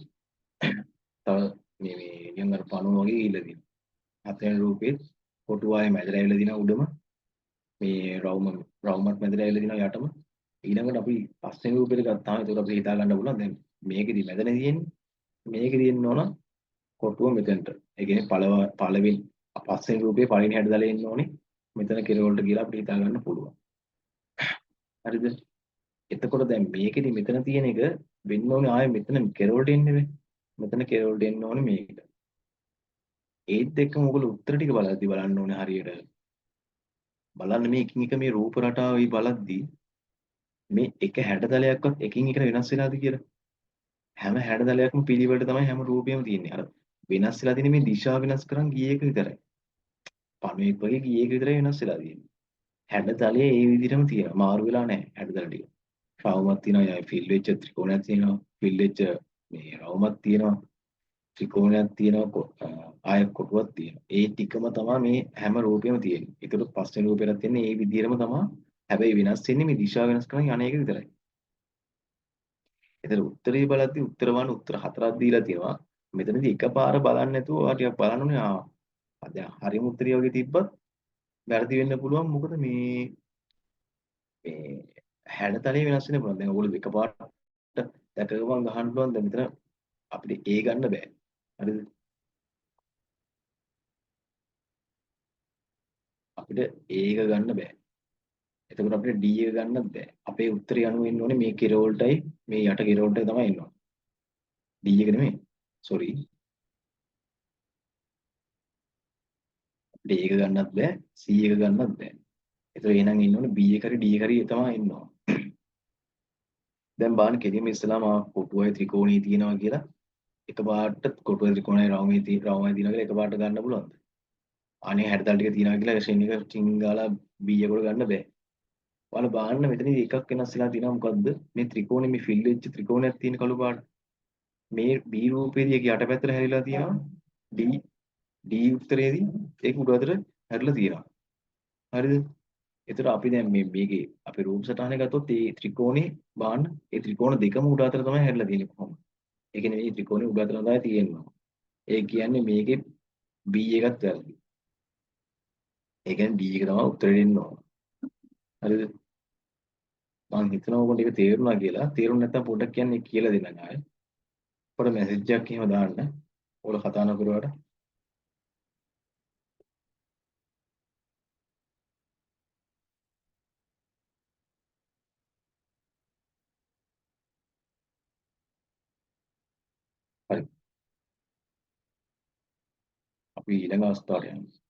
තව මේ මේ නිකන් අර පණුව වගේ ගිහලා තියෙනවා. හතරවෙනි රූපේ කොටුව ආයේ මැදට ඇවිල්ලා තියෙනවා උඩම. මේ රවුමත් මැදට ඇවිල්ලා තියෙනවා යටම. ඊළඟට අපි පස්වෙනි රූපෙට ගත්තාම ඒකට අපිට හිතා ගන්න පුළුවන් දැන් මේකෙදි මැදනේ තියෙන්නේ. මේකෙදි එන්න ඕන කොටුව මෙතනට. ඒ කියන්නේ පළවෙනි පස්වෙනි රූපේ පළවෙනි හැඩතලේ එන්න ඕනේ. මෙතන කෙරවලට කියලා අපිට හිතා ගන්න පුළුවන්. හරිද? එතකොට දැන් මේකෙදි මෙතන තියෙන එක වෙන්න ඕනේ ආයේ මෙතන කෙරවලට එන්නේ නේ. මෙතන කෙරවලට එන්න ඕනේ මේක. ඒත් එක්කම ඔයගොල්ලෝ උත්තර ටික බලද්දි බලන්න ඕනේ හරියට. බලන්න මේ එකින් එක මේ රූප රටාවයි බලද්දි මේ එක හැඩතලයක්වත් එකින් එකට වෙනස් වෙලාද කියලා. හැම හැඩතලයක්ම පිළිවෙලට තමයි හැම රූපයම තියෙන්නේ. අර වෙනස් වෙලා තියෙන්නේ මේ දිශා වෙනස් කරන් ගිය එක විතරයි. පණුවෙක් වගේ ගිය එක විතරයි වෙනස් වෙලා තියෙන්නේ. හැඩතලයේ ඒ විදිහටම තියෙනවා. මාරු වෙලා නැහැ හැඩතල ටික. රවුමක් තියෙනවා, යා ෆිල් වෙච්ච ත්‍රිකෝණයක් තියෙනවා, ෆිල් වෙච්ච මේ රවුමක් තියෙනවා, ත්‍රිකෝණයක් තියෙනවා, ආය කොටුවක් තියෙනවා. ඒ ටිකම තමයි මේ හැම රූපෙම තියෙන්නේ. ඒකට පස්වෙනි රූපෙටත් තියෙන්නේ ඒ විදිහටම තමයි. හැබැයි වෙනස් වෙන්නේ මේ දිශා වෙනස් කරන් යන එක විතරයි. ඒතර උත්තරේ බලද්දි උත්තර වන උත්තර හතරක් දීලා තියෙනවා. මෙතනදී එකපාර බලන්නේ නැතුව ඔයා ටිකක් බලන්න ඕනේ. දැන් හරිම උත්තරය වගේ තිබ්බත් වැරදි වෙන්න පුළුවන්. මොකද මේ මේ හැඩතලේ වෙනස් වෙන්න පුළුවන්. දැන් ඔයගොල්ලෝ එකපාරට දැක ගමන් ගහන්න පුළුවන්. දැන් මෙතන අපිට ඒ ගන්න බෑ. හරිද? අපිට A එක ගන්න බෑ. එතකොට අපිට D එක ගන්නත් බෑ. අපේ උත්තරය අනුව එන්න ඕනේ මේ කෙරවලටයි මේ යට කෙරවලටයි තමයි එන්න ඕනේ. D එක නෙමෙයි. සෝරි. අපිට A එක ගන්නත් බෑ, C එක ගන්නත් බෑ. ඒතර එහෙනම් එන්න ඕනේ B එක හරි D එක හරි තමයි එන්න ඕනේ. දැන් බලන්න කෙලින්ම ඉස්සලාම කොටුවයි ත්‍රිකෝණී තියෙනවා කියලා එකපාරට කොටුවයි ත්‍රිකෝණයි රවුමයි තියෙනවා කියලා එකපාරට ගන්න පුළුවන්ද? අනේ හැඩතල ටික තියෙනවා කියලා ෂෙන් එක ටින් ගාලා B එකට ගන්න බෑ. ඔයාලා බලන්න මෙතනදී එකක් වෙනස් වෙලා තියෙනවා. මොකද්ද? මේ ත්‍රිකෝණෙ මේ ෆිල් වෙච්ච ත්‍රිකෝණයක් තියෙන කළු පාට. මේ B රූපේදී ඒක යට පැත්තට හැරිලා තියෙනවා. D උත්තරේදී ඒක උඩ අතට හැරිලා තියෙනවා. හරිද? එතකොට අපි දැන් මේ මේකේ අපේ රූප සටහනේ ගත්තොත් මේ ත්‍රිකෝණේ බලන්න ඒ ත්‍රිකෝණ දෙකම උඩ අතට තමයි හැරිලා තියෙන්නේ කොහොමද? ඒ කියන්නේ මේ ත්‍රිකෝණේ උඩ අතට තමයි තියෙන්නේ. ඒ කියන්නේ මේකේ B එකත් වැරදි. ඒ කියන්නේ D එක තමයි උත්තරේ දෙන්න ඕන. හරිද? මං හිතනවා ඔයගොල්ලෝ ඒක තේරුණා කියලා. තේරුණ නැත්නම් පොඩ්ඩක් කියන්නේ කියලා දෙන්නම් ආයෙ. පොඩ මැසේජ් එකක් එහෙම දාන්න. ඔයගොල්ලෝ කතා නොකරුවාට. හරි. අපි ඊළඟ අවස්ථාවට යමු.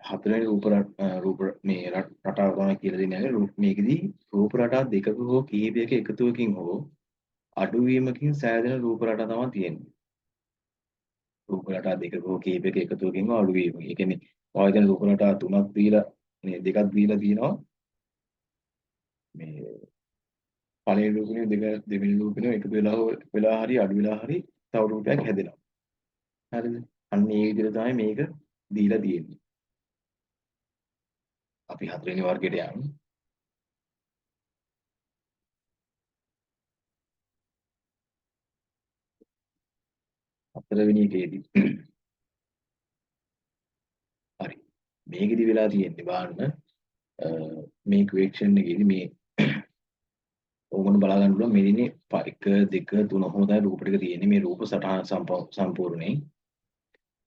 හතරවෙනි රූප රූප මේ රටාව තමයි කියලා දෙන්නේ. මේකෙදි රූප රටා දෙකක හෝ කිහිපයක එකතුවකින් හෝ අඩුවීමකින් සෑදෙන රූප රටා තමයි තියෙන්නේ. රූප රටා දෙකක හෝ කිහිපයක එකතුවකින් හෝ අඩුවීමකින්. ඒ කියන්නේ ඔය හිතන රූප රටා තුනක් දීලා මේ දෙකක් දීලා තියෙනවා. මේ පළවෙනි රූපෙනේ දෙක දෙවෙනි රූපෙනේ එකතු වෙලා හෝ වෙලා හරි අඩු වෙලා හරි තව රූපයක් හැදෙනවා. හරිද? අන්න ඒ විදිහට තමයි මේක දීලා තියෙන්නේ. අපි හතරවෙනි වර්ගයට යමු. හතරවෙනි එකේදී හරි. මේකෙදි වෙලා තියෙන්නේ බලන්න මේ ක්වෙස්චන් එකේදී මේ ඕගොල්ලෝ බලා ගන්න පුළුවන් මේ දිනේ 1 2 3 ඔහොම තමයි රූප ටික තියෙන්නේ. මේ රූප සටහන සම්පූර්ණයෙන්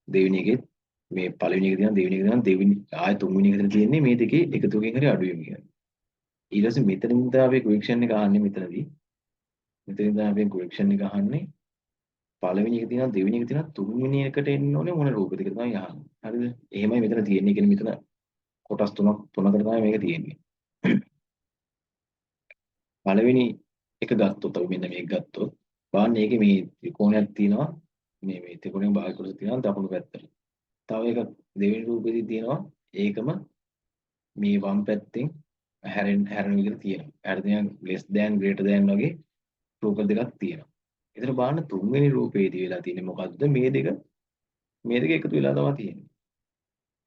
දෙවෙනි එකේ මේ පළවෙනි එක තියෙනවා දෙවෙනි එක තියෙනවා දෙවෙනි ආයෙ තුන්වෙනි එක තියෙන්නේ මේ දෙකේ එකතුවකින් හරි අඩු වීම කියලා. ඊට පස්සේ මෙතනින් තමයි අපි ක්වෙස්චන් එක අහන්නේ මෙතනදී. මෙතනින් තමයි අපි ක්වෙස්චන් එක අහන්නේ. පළවෙනි එක තියෙනවා දෙවෙනි එක තියෙනවා තුන්වෙනි එකට එන්න ඕනේ මොන රූපද කියලා තමයි අහන්නේ. හරිද? එහෙමයි මෙතන තියෙන්නේ. ඒ කියන්නේ මෙතන කොටස් තුනකට තමයි මේක තියෙන්නේ. පළවෙනි එක ගත්තොත් අපි මෙන්න මේක ගත්තොත් බලන්න ඒකේ මේ ත්‍රිකෝණයක් තියෙනවා. මේ මේ ත්‍රිකෝණයේ භාග කොටස තියෙනවා දකුණු පැත්තට. තව එකක් දෙවෙනි රූපෙදී තියෙනවා. ඒකම මේ වම් පැත්තෙන් හැරෙන විදිහට තියෙනවා. හැරෙන less than greater than වගේ රූප දෙකක් තියෙනවා. ඒතර බලන්න තුන්වෙනි රූපේදී වෙලා තියෙන්නේ මොකද්ද? මේ දෙක මේ දෙක එකතු වෙලා තමයි තියෙන්නේ.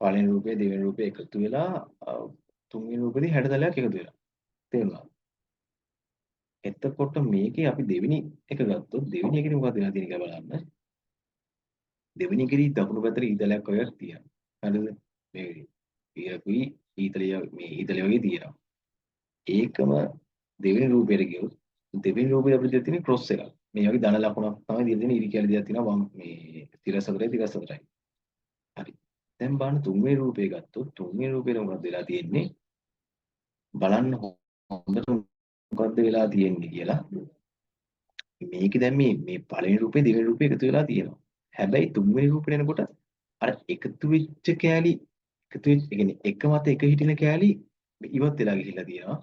පළවෙනි රූපය දෙවෙනි රූපය එකතු වෙලා තුන්වෙනි රූපෙදී හැඩතලයක් එකතු වෙලා. තේරුණාද? එතකොට මේකේ අපි දෙවෙනි එක ගත්තොත් දෙවෙනි එකේදී මොකක්ද වෙලා තියෙන්නේ කියලා බලන්න. දෙවෙනි එකේදී දකුණු පැත්තට ඊතලයක් වගේක් තියෙනවා. හරිද? මේ විදිහට. ඊරකුයි ඊතලිය මේ ඊතලිය වගේ තියෙනවා. ඒකම දෙවෙනි රූපයට ගියොත් දෙවෙනි රූපේ අපිට දීලා තියෙන්නේ ක්‍රොස් එකක්. මේ වගේ ධන ලකුණක් තමයි දීලා තියෙන්නේ. ඉරි කියලා දෙයක් තියෙනවා වම් මේ තිරස් හතරයි තිරස් හතරයි. හරි. දැන් බලන්න තුන්වෙනි රූපේ ගත්තොත් තුන්වෙනි රූපේ මොකක්ද වෙලා තියෙන්නේ? බලන්න හොඳට මොකද්ද වෙලා තියෙන්නේ කියලා. මේකේ දැන් මේ මේ පළවෙනි රූපේ දෙවෙනි රූපේ එකතු වෙලා තියෙනවා. හැබැයි තුන්වෙනි රූපේට එනකොට අර එකතු වෙච්ච කෑලි එකතු වෙච්ච ඒ කියන්නේ එක මත එක හිටින කෑලි ඉවත් වෙලා ගිහිල්ලා තියෙනවා.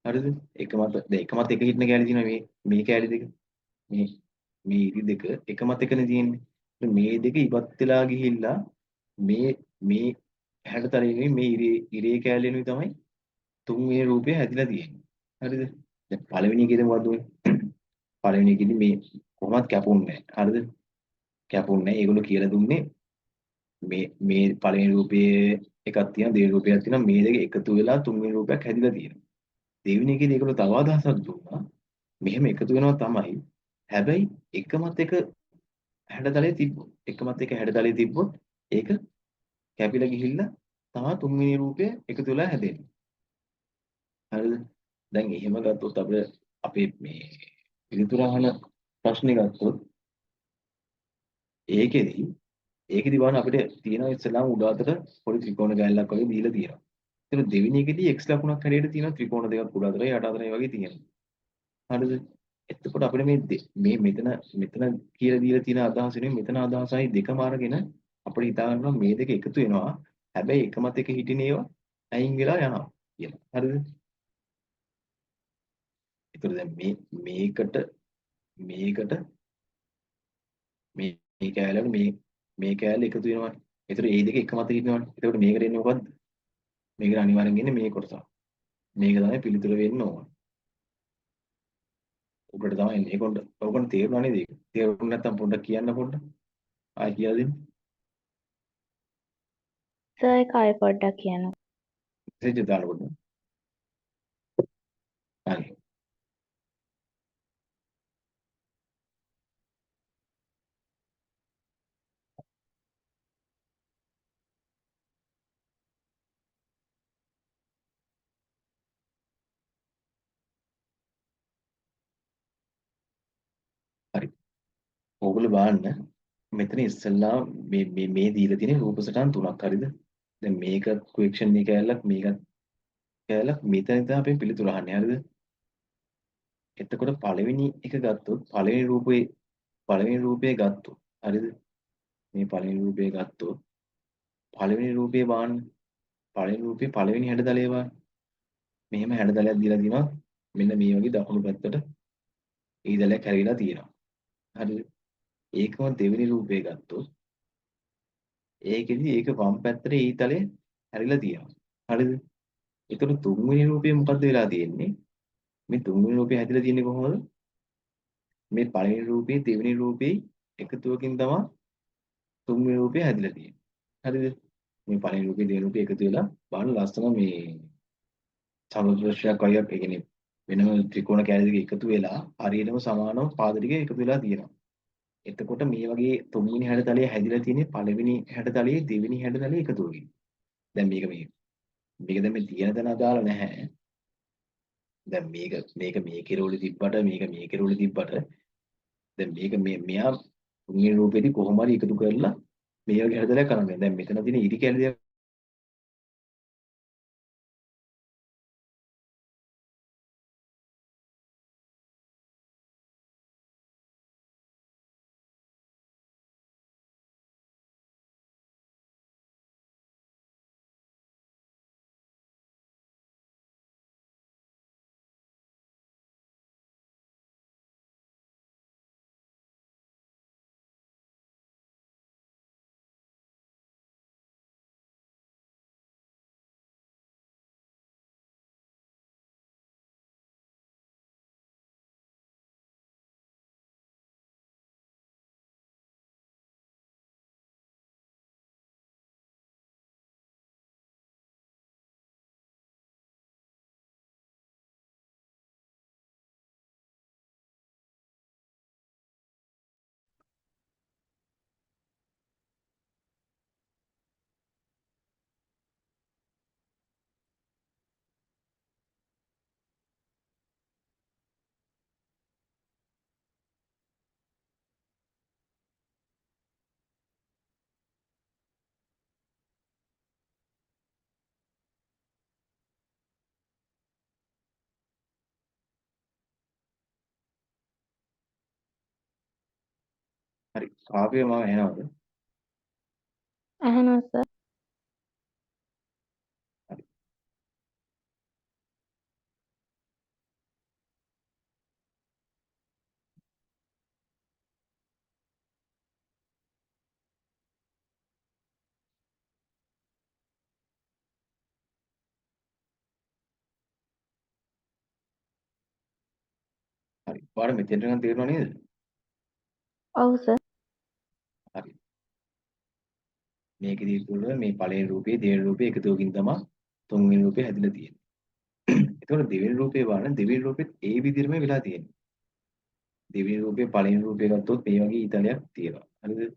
හරිද? එක මත දැන් එක මත එක හිටින කෑලි තියෙනවා මේ මේ කෑලි දෙක. මේ මේ ඉරි දෙක එක මත එකනේ තියෙන්නේ. මේ දෙක ඉවත් වෙලා ගිහිල්ලා මේ මේ හැඩතලේ නෙවෙයි මේ ඉරේ ඉරේ කෑල්ල නෙවෙයි තමයි තුන්වෙනි රූපය හැදිලා තියෙන්නේ. හරිද? දැන් පළවෙනි එකේදී මොකද්ද උනේ? පළවෙනි එකේදී මේ කොහොමවත් කැපුන්නේ නැහැ. හරිද? කැපුන්නේ නැහැ. ඒගොල්ලෝ කියලා දුන්නේ මේ මේ පළවෙනි රූපයේ එකක් තියෙනවා දෙවෙනි රූපයක් තියෙනවා මේ දෙක එකතු වෙලා තුන්වෙනි රූපයක් හැදිලා තියෙනවා. දෙවෙනි එකේදී ඒගොල්ලෝ තව අදහසක් දුන්නා. මෙහෙම එකතු වෙනවා තමයි. හැබැයි එක මත එක හැඩතලයේ තිබ්බොත් එක මත එක හැඩතලයේ තිබ්බොත් ඒක කැපිලා ගිහිල්ලා තමයි තුන්වෙනි රූපය එකතු වෙලා හැදෙන්නේ. හරිද? දැන් එහෙම ගත්තොත් අපිට අපේ මේ පිළිතුර අහන ප්‍රශ්නේ ගත්තොත් ඒකෙදි ඒකෙදි බලන්න අපිට තියෙනවා ඉස්සෙල්ලාම උඩ අතට පොඩි ත්‍රිකෝණ කෑල්ලක් වගේ දීලා තියෙනවා. ඒතර දෙවෙනි එකේදී x ලකුණක් හැටියට තියෙනවා ත්‍රිකෝණ දෙකක් උඩ අතරයි යට අතරයි වගේ තියෙනවා. හරිද? එතකොට අපිට මේ මේ මෙතන මෙතන කියලා දීලා තියෙන අදහස නෙවෙයි මෙතන අදහසයි දෙකම අරගෙන අපිට හිතා ගන්නවා මේ දෙක එකතු වෙනවා. හැබැයි එක මත එක හිටින ඒවා අයින් වෙලා යනවා කියලා. හරිද? ඒතර දැන් මේ මේකට මේකට මේ කෑල්ලට මේ මේ කෑල්ල එකතු වෙනවනේ. ඒතර මේ දෙක එක මත හිටිනවනේ. එතකොට මේකට එන්නේ මොකද්ද? මේකට අනිවාර්යෙන් එන්නේ මේ කොටස. මේක තමයි පිළිතුර වෙන්න ඕන. උඩට තමයි එන්නේ. ඒක ඔකට තේරුණා නේද ඒක? තේරුණ නැත්නම් පොඩ්ඩක් කියන්න පොඩ්ඩක්. ආයෙ කියලා දෙන්න. සර් ඒක ආයෙ පොඩ්ඩක් කියන්න. මෙසේජ් එක දාන්න පොඩ්ඩක්. හරි. හරි. ඕගොල්ලෝ බලන්න මෙතන ඉස්සෙල්ලා මේ මේ මේ දීලා තියෙන රූප සටහන් තුනක් හරිද? දැන් මේක ක්වෙස්චන් එක කෑල්ලක් මේකත් කෑල්ලක් මෙතන තමයි අපෙන් පිළිතුර අහන්නේ හරිද? එතකොට පළවෙනි එක ගත්තොත් පළවෙනි රූපේ ගත්තොත් හරිද? මේ පළවෙනි රූපේ ගත්තොත් පළවෙනි රූපේ බලන්න පළවෙනි රූපේ පළවෙනි හැඩතලය බලන්න. මෙහෙම හැඩතලයක් දීලා තියෙනවා මෙන්න මේ වගේ දකුණු පැත්තට ඊතලයක් හැරිලා තියෙනවා. හරිද? ඒකම දෙවෙනි රූපේ ගත්තොත් ඒකෙදි ඒක වම් පැත්තට ඊතලය හැරිලා තියෙනවා. හරිද? ඒතකොට තුන්වෙනි රූපේ මොකද්ද වෙලා තියෙන්නේ? මේ තුන්වෙනි රූපේ හැදිලා තියෙන්නේ කොහොමද? මේ පළවෙනි රූපේ දෙවෙනි රූපේ එකතුවකින් තමයි තුන්වෙනි රූපේ හැදිලා තියෙන්නේ. හරිද? මේ පළවෙනි රූපේ දෙවෙනි රූපේ එකතු වෙලා බලන්න ලස්සන මේ සමතුලිතයක් වගේ ඒ කියන්නේ වෙනම ත්‍රිකෝණ කැලි දෙක එකතු වෙලා හරියටම සමානව පාද ටික එකතු වෙලා තියෙනවා. එතකොට මේ වගේ තුන්වෙනි හැඩතලය හැදිලා තියෙන්නේ පළවෙනි හැඩතලයේ දෙවෙනි හැඩතලයේ එකතුවකින්. දැන් මේක මේ මේක දැන් මේ තියෙන තැන අදාළ නැහැ. දැන් මේක මේක මේ කෙරෝලේ තිබ්බට මේක මේ කෙරෝලේ තිබ්බට දැන් මේක මේ මෙයා තුන්වෙනි රූපෙදී කොහොම හරි එකතු කරලා මේ වගේ හැඩතලයක් කරන්න. දැන් මෙතන තියෙන ඉරි කැලි දෙක හරි. කාව්‍ය මම ඇහෙනවද? ඇහෙනවා සර්. හරි. හරි. ඔයාලා මෙතෙන්ට නම් තේරුණා නේද? ඔව් සර්. හරි. මේකෙදී තුල මේ පළවෙනි රූපේ දෙවෙනි රූපේ එකතුවකින් තමයි තුන්වෙනි රූපේ හැදිලා තියෙන්නේ. එතකොට දෙවෙනි රූපේ බලන්න දෙවෙනි රූපෙත් ඒ විදිහටම වෙලා තියෙන්නේ. දෙවෙනි රූපේ පළවෙනි රූපේ ගත්තොත් මේ වගේ ඊතලයක් තියෙනවා. හරිද?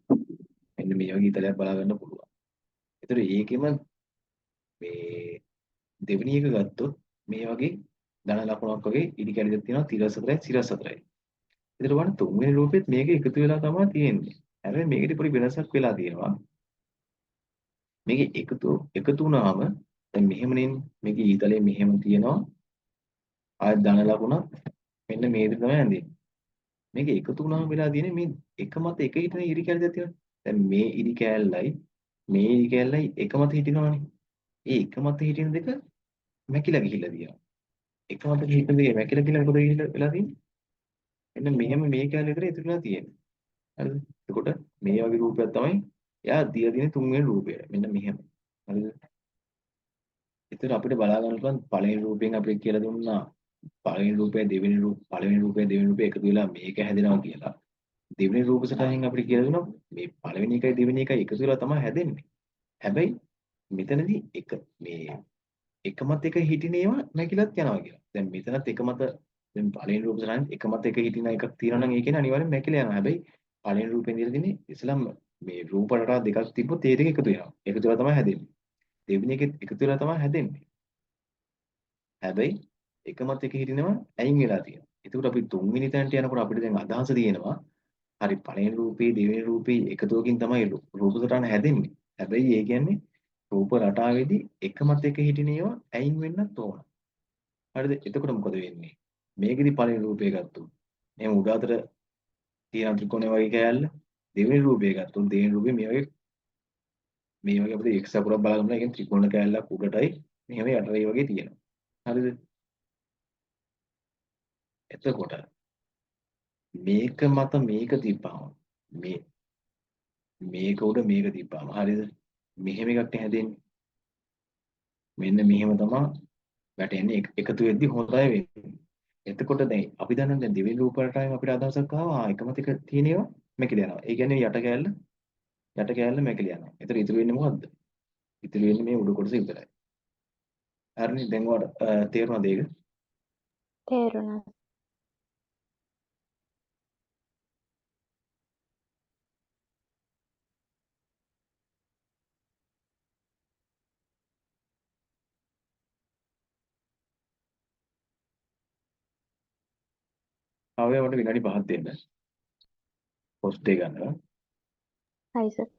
මෙන්න මේ වගේ ඊතලයක් බලා ගන්න පුළුවන්. එතකොට ඒකෙම මේ දෙවෙනි එක ගත්තොත් මේ වගේ ධන ලකුණක් වගේ ඉදි කැලි දෙකක් තියෙනවා තිරස් හතරයි සිරස් හතරයි. එතකොට බලන්න තුන්වෙනි රූපෙත් මේක එකතු වෙලා තමයි තියෙන්නේ. හැබැයි මේකෙදි පොඩි වෙනසක් වෙලා තියෙනවා. මේකේ එකතු එකතු වුණාම දැන් මෙහෙම නෙන්නේ. මේකේ ඊතලයේ මෙහෙම තියෙනවා. ආයෙත් ධන ලකුණක් මෙන්න මේ විදිහට තමයි ඇඳෙන්නේ. මේක එකතු වුණාම වෙලා තියෙන්නේ මේ එක මත එක හිටින ඉරි කැලි දෙකක් තියෙනවා. දැන් මේ ඉරි කෑල්ලයි මේ ඉරි කෑල්ලයි එක මත හිටිනවනේ. ඒ එක මත හිටින දෙක මැකිලා ගිහිල්ලා තියෙනවා. එක මත හිටින දෙක මැකිලා ගිහිල්ලා මොකද ගිහිල්ලා වෙලා තියෙන්නේ? මෙන්න මෙහෙම මේ කෑල්ල විතර ඉතුරු වෙලා තියෙන්නේ. හරිද? එතකොට මේ වගේ රූපයක් තමයි එයා දීලා තියෙන තුන්වෙනි රූපයට. මෙන්න මෙහෙම. හරිද? එතකොට අපිට බලා ගන්න පුළුවන් පළවෙනි රූපයෙන් අපිට කියලා දුන්නා පළවෙනි රූපය දෙවෙනි රූප පළවෙනි රූපය දෙවෙනි රූපය එකතු වෙලා මේක හැදෙනවා කියලා. දෙවෙනි රූප සටහනෙන් අපිට කියලා දුන්නා මේ පළවෙනි එකයි දෙවෙනි එකයි එකතු වෙලා තමයි හැදෙන්නේ. හැබැයි මෙතනදී එක මේ එක මත එක හිටින ඒවා මැකිලත් යනවා කියලා. දැන් මෙතනත් එක මත දැන් පළවෙනි රූප සටහනෙන් එක මත එක හිටින එකක් තියෙනවා නම් ඒ කියන්නේ අනිවාර්යෙන් මැකිලා යනවා. හැබැයි පළවෙනි රූපෙන් දීලා තියෙන්නේ ඉස්ලාම් මේ රූප රටා දෙකක් තිබ්බොත් ඒ දෙක එකතු වෙනවා. එකතු වෙලා තමයි හැදෙන්නේ. දෙවෙනි එකෙත් එකතු වෙලා තමයි හැදෙන්නේ. හැබැයි එක මත එක හිටිනවා අයින් වෙලා තියෙනවා. එතකොට අපි තුන්වෙනි තැනට යනකොට අපිට දැන් අදහස තියෙනවා හරි පළවෙනි රූපේ දෙවෙනි රූපේ එකතුවකින් තමයි රූප සටහන හැදෙන්නේ. හැබැයි ඒ කියන්නේ රූප රටාවේදී එක මත එක හිටින ඒවා අයින් වෙන්නත් ඕන. හරිද? එතකොට මොකද වෙන්නේ? මේකෙදි පළවෙනි රූපේ ගත්තොත් මෙහෙම උඩ අතට තියෙන ත්‍රිකෝණය වගේ කෑල්ල දෙවෙනි රූපේ ගත්තොත් දෙවෙනි රූපේ මේ වගේ අපිට x අකුරක් බලා ගන්න. ඒ කියන්නේ ත්‍රිකෝණ කෑල්ලක් උඩටයි මෙහෙම යටටයි වගේ තියෙනවා. හරිද? එතකොට මේක මත මේක තිබ්බම මේ මේක උඩ මේක තිබ්බම හරිද? මෙහෙම එකක් නේ හැදෙන්නේ. මෙන්න මෙහෙම තමයි වැටෙන්නේ. එකතු වෙද්දි හොඳයි වෙන්නේ. එතකොට දැන් අපි දන්නවා දැන් දෙවෙනි රූප රටාවෙන් අපිට අදහසක් ආවා එක මත එක තියෙන ඒවා මැකිලා යනවා. ඒ කියන්නේ යට කෑල්ල මැකිලා යනවා. ඒතර ඉතුරු වෙන්නේ මොකද්ද? ඉතුරු වෙන්නේ මේ උඩ කොටස විතරයි. හරිනේ දැන් ඔයාලට තේරුණාද ඒක? තේරුණා. ආවේ මට විනාඩි 5ක් දෙන්න. පොස්ට් එක ගන්න. හරි සර්.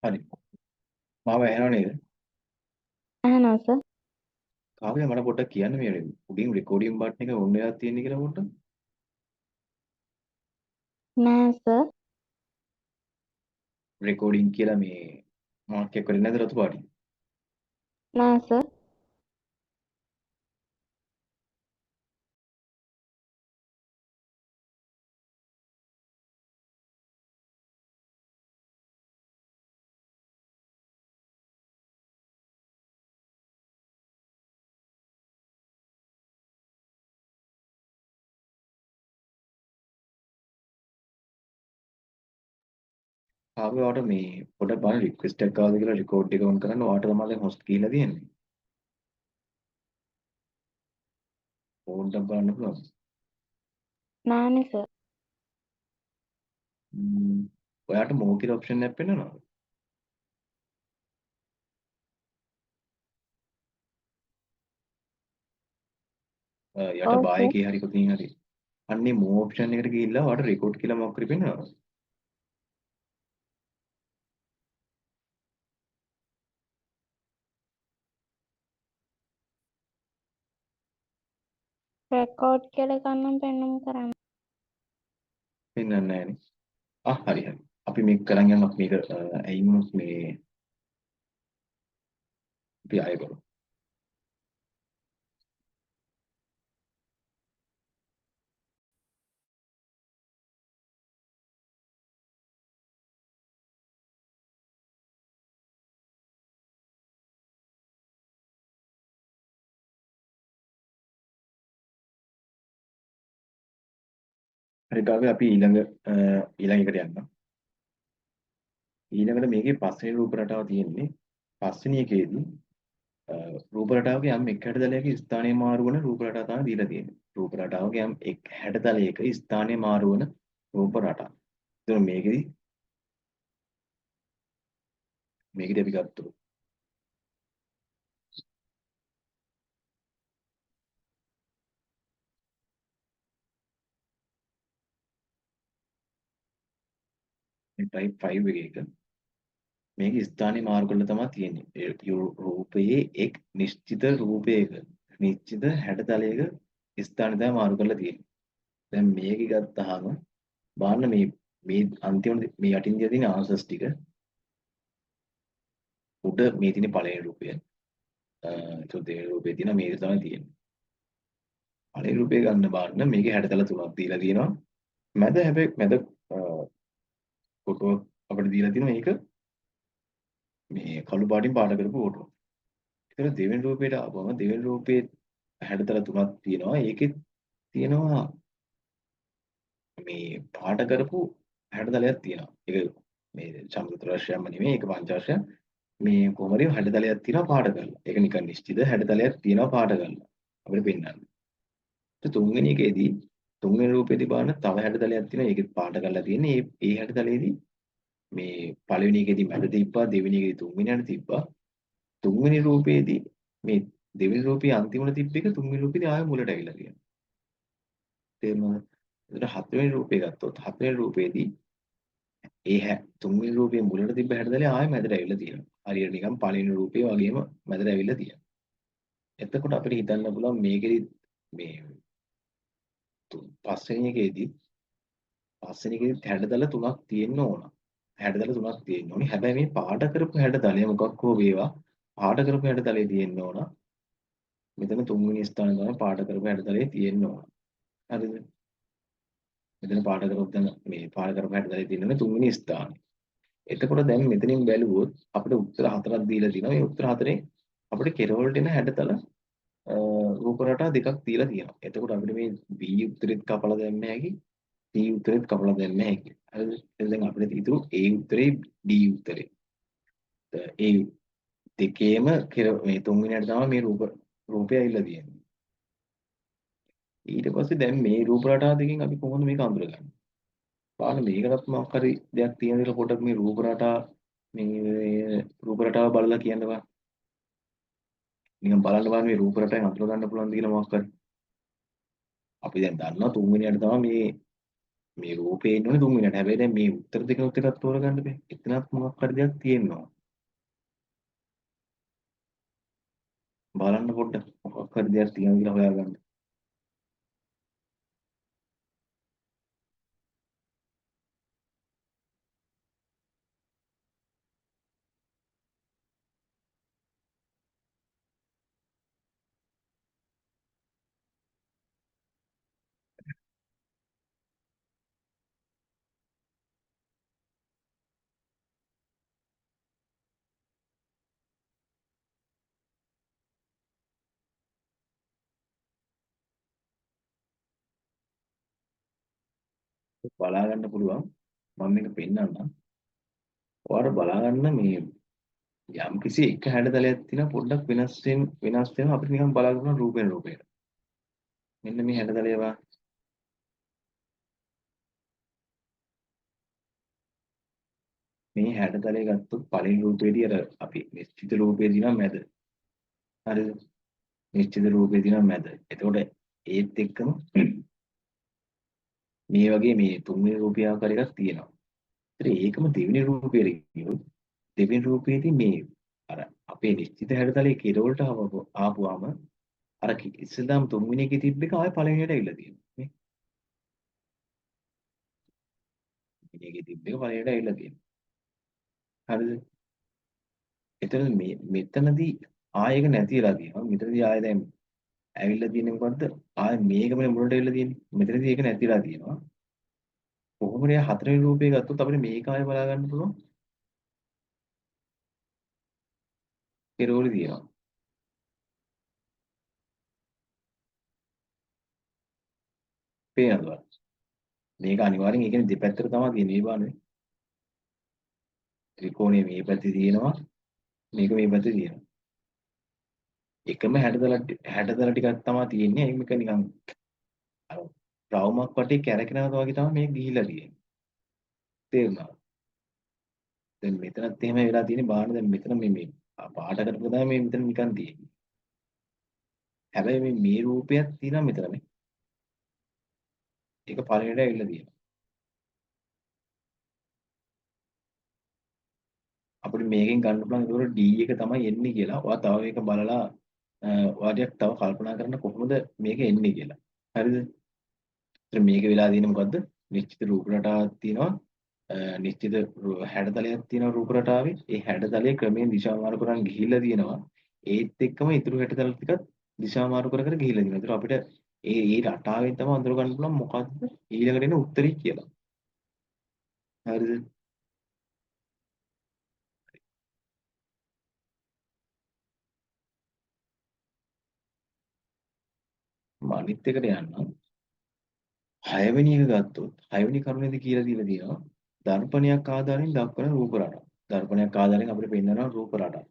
හරි. මාව ඇහෙනව නේද? ඇහෙනවා සර්. කාව්‍ය මට පොඩ්ඩක් කියන්න මේ උඩින් රෙකෝඩින් බටන් එක ඔන් වෙලා තියෙන්නේ කියලා පොඩ්ඩක්. නෑ සර්. රෙකෝඩින් කියලා මේ මාක් එකක් වෙන්නේ නැද්ද රතු පාටින්? නෑ සර්. කාව්‍ය ඔයාට මේ පොඩක් බලන්න රික්වෙස්ට් එකක් ආවද කියලා රෙකෝඩ් එක ඔන් කරන්න. ඔයාට තමයි දැන් හොස්ට් ගිහිල්ලා තියෙන්නේ. පොඩ්ඩක් බලන්න පුළුවන්ද? නෑනේ සර්. ඔයාට මෝ කියලා ඔප්ෂන් එකක් පෙන්නනවද? යට ඔව් බා සර්. එකේ හරි කොතින් හරි. අන්නේ මෝ ඔප්ෂන් එකට ගිහිල්ලා ඔයාට රෙකෝඩ් කියලා මොකක් හරි පෙන්නනවද? රෙකෝඩ් කියලා එකක් නම් පෙන්නුම් කරන්න. පෙන්නන්නේ නෑනේ. ආ හරි හරි. අපි මේක කරන් යන්න අපි මේක ඇයි වුණොත් මේ අපි ආයෙ කරමු. හරි කාව්‍ය අපි ඊළඟ ඊළඟ එකට යන්න. ඊළඟට මේකේ පස්වෙනි රූප රටාව තියෙන්නේ. පස්වෙනි එකේදී රූප රටාවක යම් එක් හැඩතලයක ස්ථානය මාරු වන රූප රටාව තමයි දීලා තියෙන්නේ. රූප රටාවක යම් එක් හැඩතලයක ස්ථානය මාරු වන රූප රටාව. එතකොට මේකෙදි මේකෙදි අපි ගත්තොත් මේ ටයිප් 5 එකේ එක මේක ස්ථානය මාරු කරලා තමයි තියෙන්නේ. ඒ රූපයේ එක් නිශ්චිත රූපයක නිශ්චිත හැඩතලයක ස්ථානය තමයි මාරු කරලා තියෙන්නේ. දැන් මේක ගත්තාම බලන්න මේ මේ අන්තිමට මේ යටින් දීලා තියෙන ආන්සර්ස් ටික උඩ මේ තියෙන පළවෙනි රූපය. ඒක දෙවෙනි රූපේ තියෙනවා මේක තමයි තියෙන්නේ. පළවෙනි රූපය ගන්න බලන්න මේකේ හැඩතල තුනක් දීලා තියෙනවා. මැද හැබැයි මැද ෆොටෝවක් අපිට දීලා තියෙනවා මේක මේ කළු පාටින් පාට කරපු ෆොටෝ. ඒතර දෙවෙනි රූපේට ආවම දෙවෙනි රූපේ හැඩතල තුනක් තියෙනවා. ඒකෙත් තියෙනවා මේ පාට කරපු හැඩතලයක් තියෙනවා. ඒක මේ සමතුලිත නෙමෙයි ඒක පංචාශ්‍රය. මේ කොහොම හරි හැඩතලයක් තියෙනවා පාට කරලා. ඒක නිකන් නිශ්චිත හැඩතලයක් තියෙනවා පාට කරලා. අපිට පෙන්වන්න. ඊට තුන්වෙනි එකේදී තුන්වෙනි රූපේදී බලන්න තව හැඩතලයක් තියෙනවා. ඒකෙත් පාට කරලා තියෙන්නේ. ඒ ඒ හැඩතලයේදී මේ පළවෙනි එකේදී මැද තිබ්බා, දෙවෙනි එකේදී තුන්වෙනියට තිබ්බා. තුන්වෙනි රූපේදී මේ දෙවෙනි රූපේ අන්තිමට තිබ්බ එක තුන්වෙනි රූපේදී ආයෙ මුලට ඇවිල්ලා තියෙනවා. තේරුණාද? එතකොට හතරවෙනි රූපේ ගත්තොත් හතරවෙනි රූපේදී ඒ තුන්වෙනි රූපේ මුලට තිබ්බ හැඩතලය ආයෙ මැදට ඇවිල්ලා තියෙනවා. හරියට නිකන් පළවෙනි රූපේ වගේම මැදට ඇවිල්ලා තියෙනවා. එතකොට අපිට හිතන්න පුළුවන් මේකෙදි මේ පස්වෙනි එකේදී හැඩතල තුනක් තියෙන්න ඕන. හැඩතල තුනක් තියෙන්න ඕනි. හැබැයි මේ පාට කරපු හැඩතලය මොකක් හෝ වේවා පාට කරපු හැඩතලය තියෙන්න ඕන. මෙතන තුන්වෙනි ස්ථානය තමයි පාට කරපු හැඩතලය තියෙන්න ඕන. හරිද? මෙතන පාට කරපු තැන මේ පාට කරපු හැඩතලය තියෙන්න ඕනේ තුන්වෙනි ස්ථානය. එතකොට දැන් මෙතනින් බැලුවොත් අපිට උත්තර හතරක් දීලා තියෙනවා. මේ උත්තර හතරෙන් අපිට කෙරවලට එන හැඩතල රූප රටා දෙකක් දීලා තියෙනවා. එතකොට අපිට මේ B උත්තරෙත් කපලා දැම්ම හැකි, C උත්තරෙත් කපලා දැම්ම හැකි. හරිද? එහෙනම් දැන් අපිට ඉතුරු A උත්තරේ D උත්තරේ. ඒ දෙකේම මේ තුන්වෙනියට තමයි මේ රූපය ඇවිල්ලා තියෙන්නේ. ඊට පස්සේ දැන් මේ රූප රටා දෙකෙන් අපි කොහොමද මේක අඳුරගන්නේ? බලන්න මේකටත් මොකක් හරි දෙයක් තියෙන කියලා පොඩ්ඩක් මේ රූප රටා මේ රූප රටාව බලලා කියන්න බා. නිකන් බලන්න බලන්න මේ රූප රටාවෙන් අඳුර ගන්න පුළුවන්ද කියලා මොකක් හරි. අපි දැන් දන්නවා තුන්වෙනියට තමයි මේ මේ රූපේ ඉන්න ඕනේ තුන්වෙනියට. හැබැයි දැන් මේ උත්තර දෙකනොත් එකක් තෝරගන්න බෑ. එතනත් මොකක් හරි දෙයක් තියෙනවා. බලන්න පොඩ්ඩක් මොකක් හරි දෙයක් තියෙනවා කියලා හොයාගන්න. බලා ගන්න පුළුවන්. මම මේක පෙන්නන්නම්. ඔයාලට බලා ගන්න මේ යම් කිසි එක හැඩතලයක් තියෙනවා පොඩ්ඩක් වෙනස් වෙනවා අපිට නිකන් බලා ගන්න රූපෙන් රූපයට. මෙන්න මේ හැඩතලය බලන්න. මේ හැඩතලය ගත්තොත් පළවෙනි රූපේදී අර අපි නිශ්චිත රූපේ තියෙනවා මැද. හරිද? නිශ්චිත රූපේ තියෙනවා මැද. එතකොට ඒත් එක්කම මේ වගේ මේ තුන්වෙනි රූපය ආකාර එකක් තියෙනවා. ඒතර ඒකම දෙවෙනි රූපයට ගියොත් දෙවෙනි රූපයේදී මේ අර අපේ නිශ්චිත හැඩතලයේ කෙළවරට ආපුවාම අර ඉස්සෙල්ලාම තුන්වෙනි එකේ තිබ්බ එක ආයෙ පළවෙනියට ඇවිල්ලා තියෙනවා නේ. තුන්වෙනි එකේ තිබ්බ එක පළවෙනියට ඇවිල්ලා තියෙනවා. හරිද? එතන මේ මෙතනදී ආයෙ එක නැති වෙලා තියෙනවා. මෙතනදී ආයෙ දැන් ඇවිල්ලා තියෙන්නේ මොකද්ද? ආයෙ මේකමනේ මුලට ඇවිල්ලා තියෙන්නේ. මෙතනදී ඒක නැතිලා තියෙනවා. කොහොම හරි හතරවෙනි රූපය ගත්තොත් අපිට මේක ආයෙ බලා ගන්න පුළුවන්. කෙරෝලි තියෙනවා. පේනවද ඔයාලට? මේක අනිවාර්යෙන් ඒ කියන්නේ දෙපැත්තට තමයි තියෙන්නේ මේ බලන්න. ත්‍රිකෝණය මේ පැත්තේ තියෙනවා. මේක මේ පැත්තේ තියෙනවා. එකම හැඩතල හැඩතල ටිකක් තමයි තියෙන්නේ. මේක නිකන් අර රවුමක් වටේ කැරකෙනවා වගේ තමයි මේක ගිහිලා තියෙන්නේ. තේරුණාද? දැන් මෙතනත් එහෙම වෙලා තියෙන්නේ බාහන දැන් මෙතන මේ මේ පාට කරපු තමයි මේ මෙතන නිකන් තියෙන්නේ. හැබැයි මේ මේ රූපයක් තියෙනවා මෙතන මේ. ඒක පළවෙනිට ඇවිල්ලා තියෙනවා. අපිට මේකෙන් ගන්න පුළුවන් ඒතකොට D එක තමයි එන්නේ කියලා. ඔයා තව මේක බලලා ඔයා ටිකක් තව කල්පනා කරන්න කොහොමද මේක එන්නේ කියලා. හරිද? ඒතර මේක වෙලා තියෙන්නේ මොකද්ද? නිශ්චිත රූප රටාවක් තියෙනවා. නිශ්චිත හැඩතලයක් තියෙනවා රූප රටාවේ. ඒ හැඩතලය ක්‍රමයෙන් දිශා මාරු කරන් ගිහිල්ලා තියෙනවා. ඒත් එක්කම ඉතුරු හැඩතල ටිකත් දිශා මාරු කර කර ගිහිල්ලා තියෙනවා. ඒතර අපිට ඒ ඒ රටාවෙන් තමයි අඳුර ගන්න පුළුවන් මොකද්ද ඊළඟට එන උත්තරේ කියලා. හරිද? මම අනිත් එකට යන්නම්. හයවෙනි එක ගත්තොත් හයවෙනි කරුණේදී කියලා දීලා තියෙනවා දර්පණයක් ආධාරයෙන් දක්වන රූප රටාව. දර්පණයක් ආධාරයෙන් අපිට පෙන්වනවා රූප රටාව.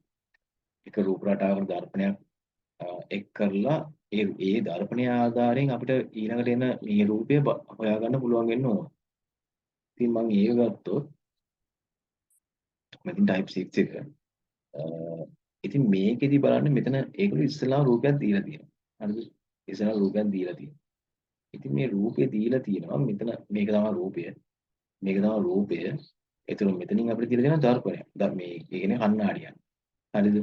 එක රූප රටාවකට දර්පණයක් එක් කරලා ඒ ඒ දර්පණය ආධාරයෙන් අපිට ඊළඟට එන මේ රූපය හොයාගන්න පුළුවන් වෙන්න ඕන. ඉතින් මම ඒක ගත්තොත් මෙතන ටයිප් 6 එක. ඉතින් මේකෙදි බලන්න මෙතන ඒගොල්ලෝ ඉස්සෙල්ලාම රූපයක් දීලා තියෙනවා. හරිද? ඉස්සෙල්ලාම රූපයක් දීලා තියෙනවා. ඉතින් මේ රූපය දීලා තියෙනවා මෙතන මේක තමයි රූපය. මේක තමයි රූපය. ඒතර මෙතනින් අපිට දීලා තියෙනවා දර්පණයක්. මේ ඒ කියන්නේ කණ්ණාඩියක්. හරිද?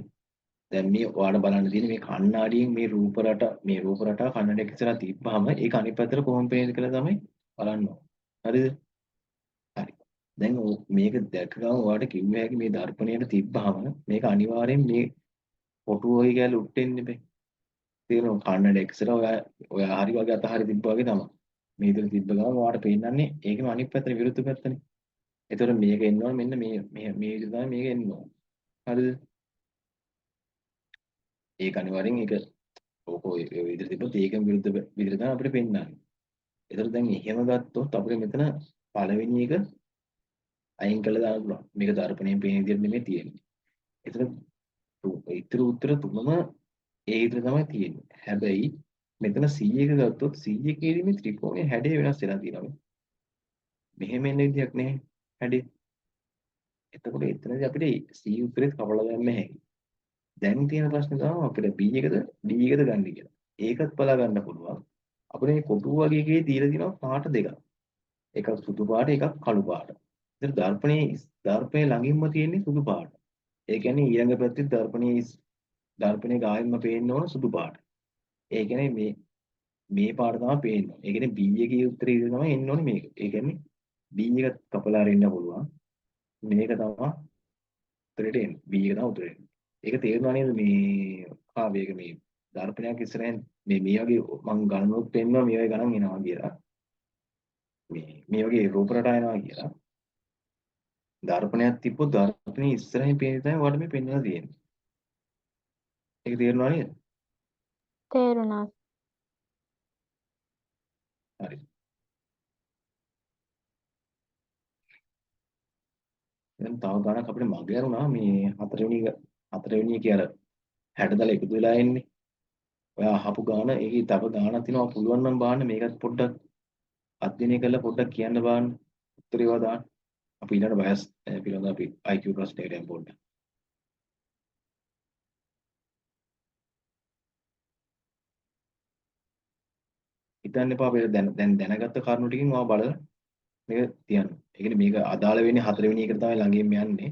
දැන් මේ ඔයාලා බලන්න තියෙන්නේ මේ කණ්ණාඩියෙන් මේ රූප රට මේ රූප රටාව කණ්ණාඩියක් ඉස්සරහා තිබ්බහම ඒක අනිත් පැත්තට කොහොම පේනද කියලා තමයි බලන්න ඕන. හරිද? හරි. දැන් මේක දැක ගමන් ඔයාලට කිව්ව හැකි මේ දර්පණයට තිබ්බහම මේක අනිවාර්යෙන් මේ කොටුව වගේ කැලේ උට්ටෙන්නේ බෑ. තේරෙනවද? කන්නඩ එක්සර ඔයා ඔයා හරි වගේ අත හරි තිබ්බා වගේ තමයි. මේ විදිහට තිබ්බ ගමන් ඔයාට පේන්නන්නේ ඒකෙම අනිත් පැත්තනේ විරුද්ධ පැත්තනේ. ඒතකොට මේක එන්න ඕන මෙන්න මේ මේ මේ විදිහට තමයි මේක එන්න ඕන. හරිද? ඒක අනිවාර්යෙන් ඒක ඕක ඔය විදිහට තිබ්බොත් ඒකම විරුද්ධ විදිහට තමයි අපිට පෙන්නන්නේ. ඒතකොට දැන් එහෙම ගත්තොත් අපිට මෙතන පළවෙනි එක අයින් කරලා දාන්න පුළුවන්. මේක දර්පණයෙන් පේන විදිහට නෙමෙයි තියෙන්නේ. ඒතර ඉතුරු උත්තර තුනම ඒ විදිහට තමයි තියෙන්නේ. හැබැයි මෙතන C එක ගත්තොත් C එකේදී මේ ත්‍රිකෝණයේ හැඩය වෙනස් වෙලා තියෙනවා. මෙහෙම එන විදිහක් නෑ හැඩය. එතකොට එතනදී අපිට C උත්තරේත් කපලා දැම්ම හැකියි. දැන් තියෙන ප්‍රශ්නේ තමයි අපිට B එකද D එකද ගන්න කියලා. ඒකත් බලා ගන්න පුළුවන්. අපිට මේ කොටුව වගේ එකේ දීලා තියෙනවා පාට දෙකක්. එකක් සුදු පාට එකක් කළු පාට. ඉතින් දර්පණයේ දර්පණයේ ළඟින්ම තියෙන්නේ සුදු පාට. ඒ කියන්නේ ඊළඟ පැත්තේ දර්පණයේ දර්පණයේ ගායින්ම පේන්න ඕන සුදු පාට. ඒ කියන්නේ මේ මේ පාට තමයි පේන්න ඕන. ඒ කියන්නේ B එකේ උත්තරේ ඉතින් තමයි එන්න ඕනේ මේක. ඒ කියන්නේ B එක කපලා අරින්න පුළුවන්. මේක තමයි උත්තරේට එන්නේ. B එක තමයි උත්තරේට එන්නේ. ඒක තේරුණා නේද මේ කාව්‍යයක මේ දර්පණයක් ඉස්සරහින් මේ මේ වගේ මං ගණනොත් පෙන්නවා මේ වගේ ගණන් එනවා කියලා. මේ මේ වගේ රූප රටා එනවා කියලා. දර්පණයක් තිබ්බොත් දර්පණයේ ඉස්සරහින් පේන තමයි ඔයාලට මේ පෙන්වලා තියෙන්නේ. ඒක තේරුණා නේද? තේරුණා. හරි. දැන් තව ගානක් අපිට මග යරුණා මේ හතරවෙනි එකේ අර 60 දල එකතු වෙලා එන්නේ. ඔයා අහපු ගාන ඒකේ තව ගානක් තියෙනවා පුළුවන් නම් බලන්න මේකත් පොඩ්ඩක් අධ්‍යයනය කරලා පොඩ්ඩක් කියන්න බලන්න. උත්තරේ ඒවා දාන්න. අපි ඊළඟ වයස් පිළිබඳව අපි IQ ප්‍රශ්නයකට යමු පොඩ්ඩක්. හිතන්න එපා අපිට දැන් දැන් දැනගත්ත කරුණු ටිකෙන් ඔයා බලලා මේක තියන්න. ඒ කියන්නේ මේක අදාළ වෙන්නේ හතරවෙනි එකට තමයි ළඟින්ම යන්නේ.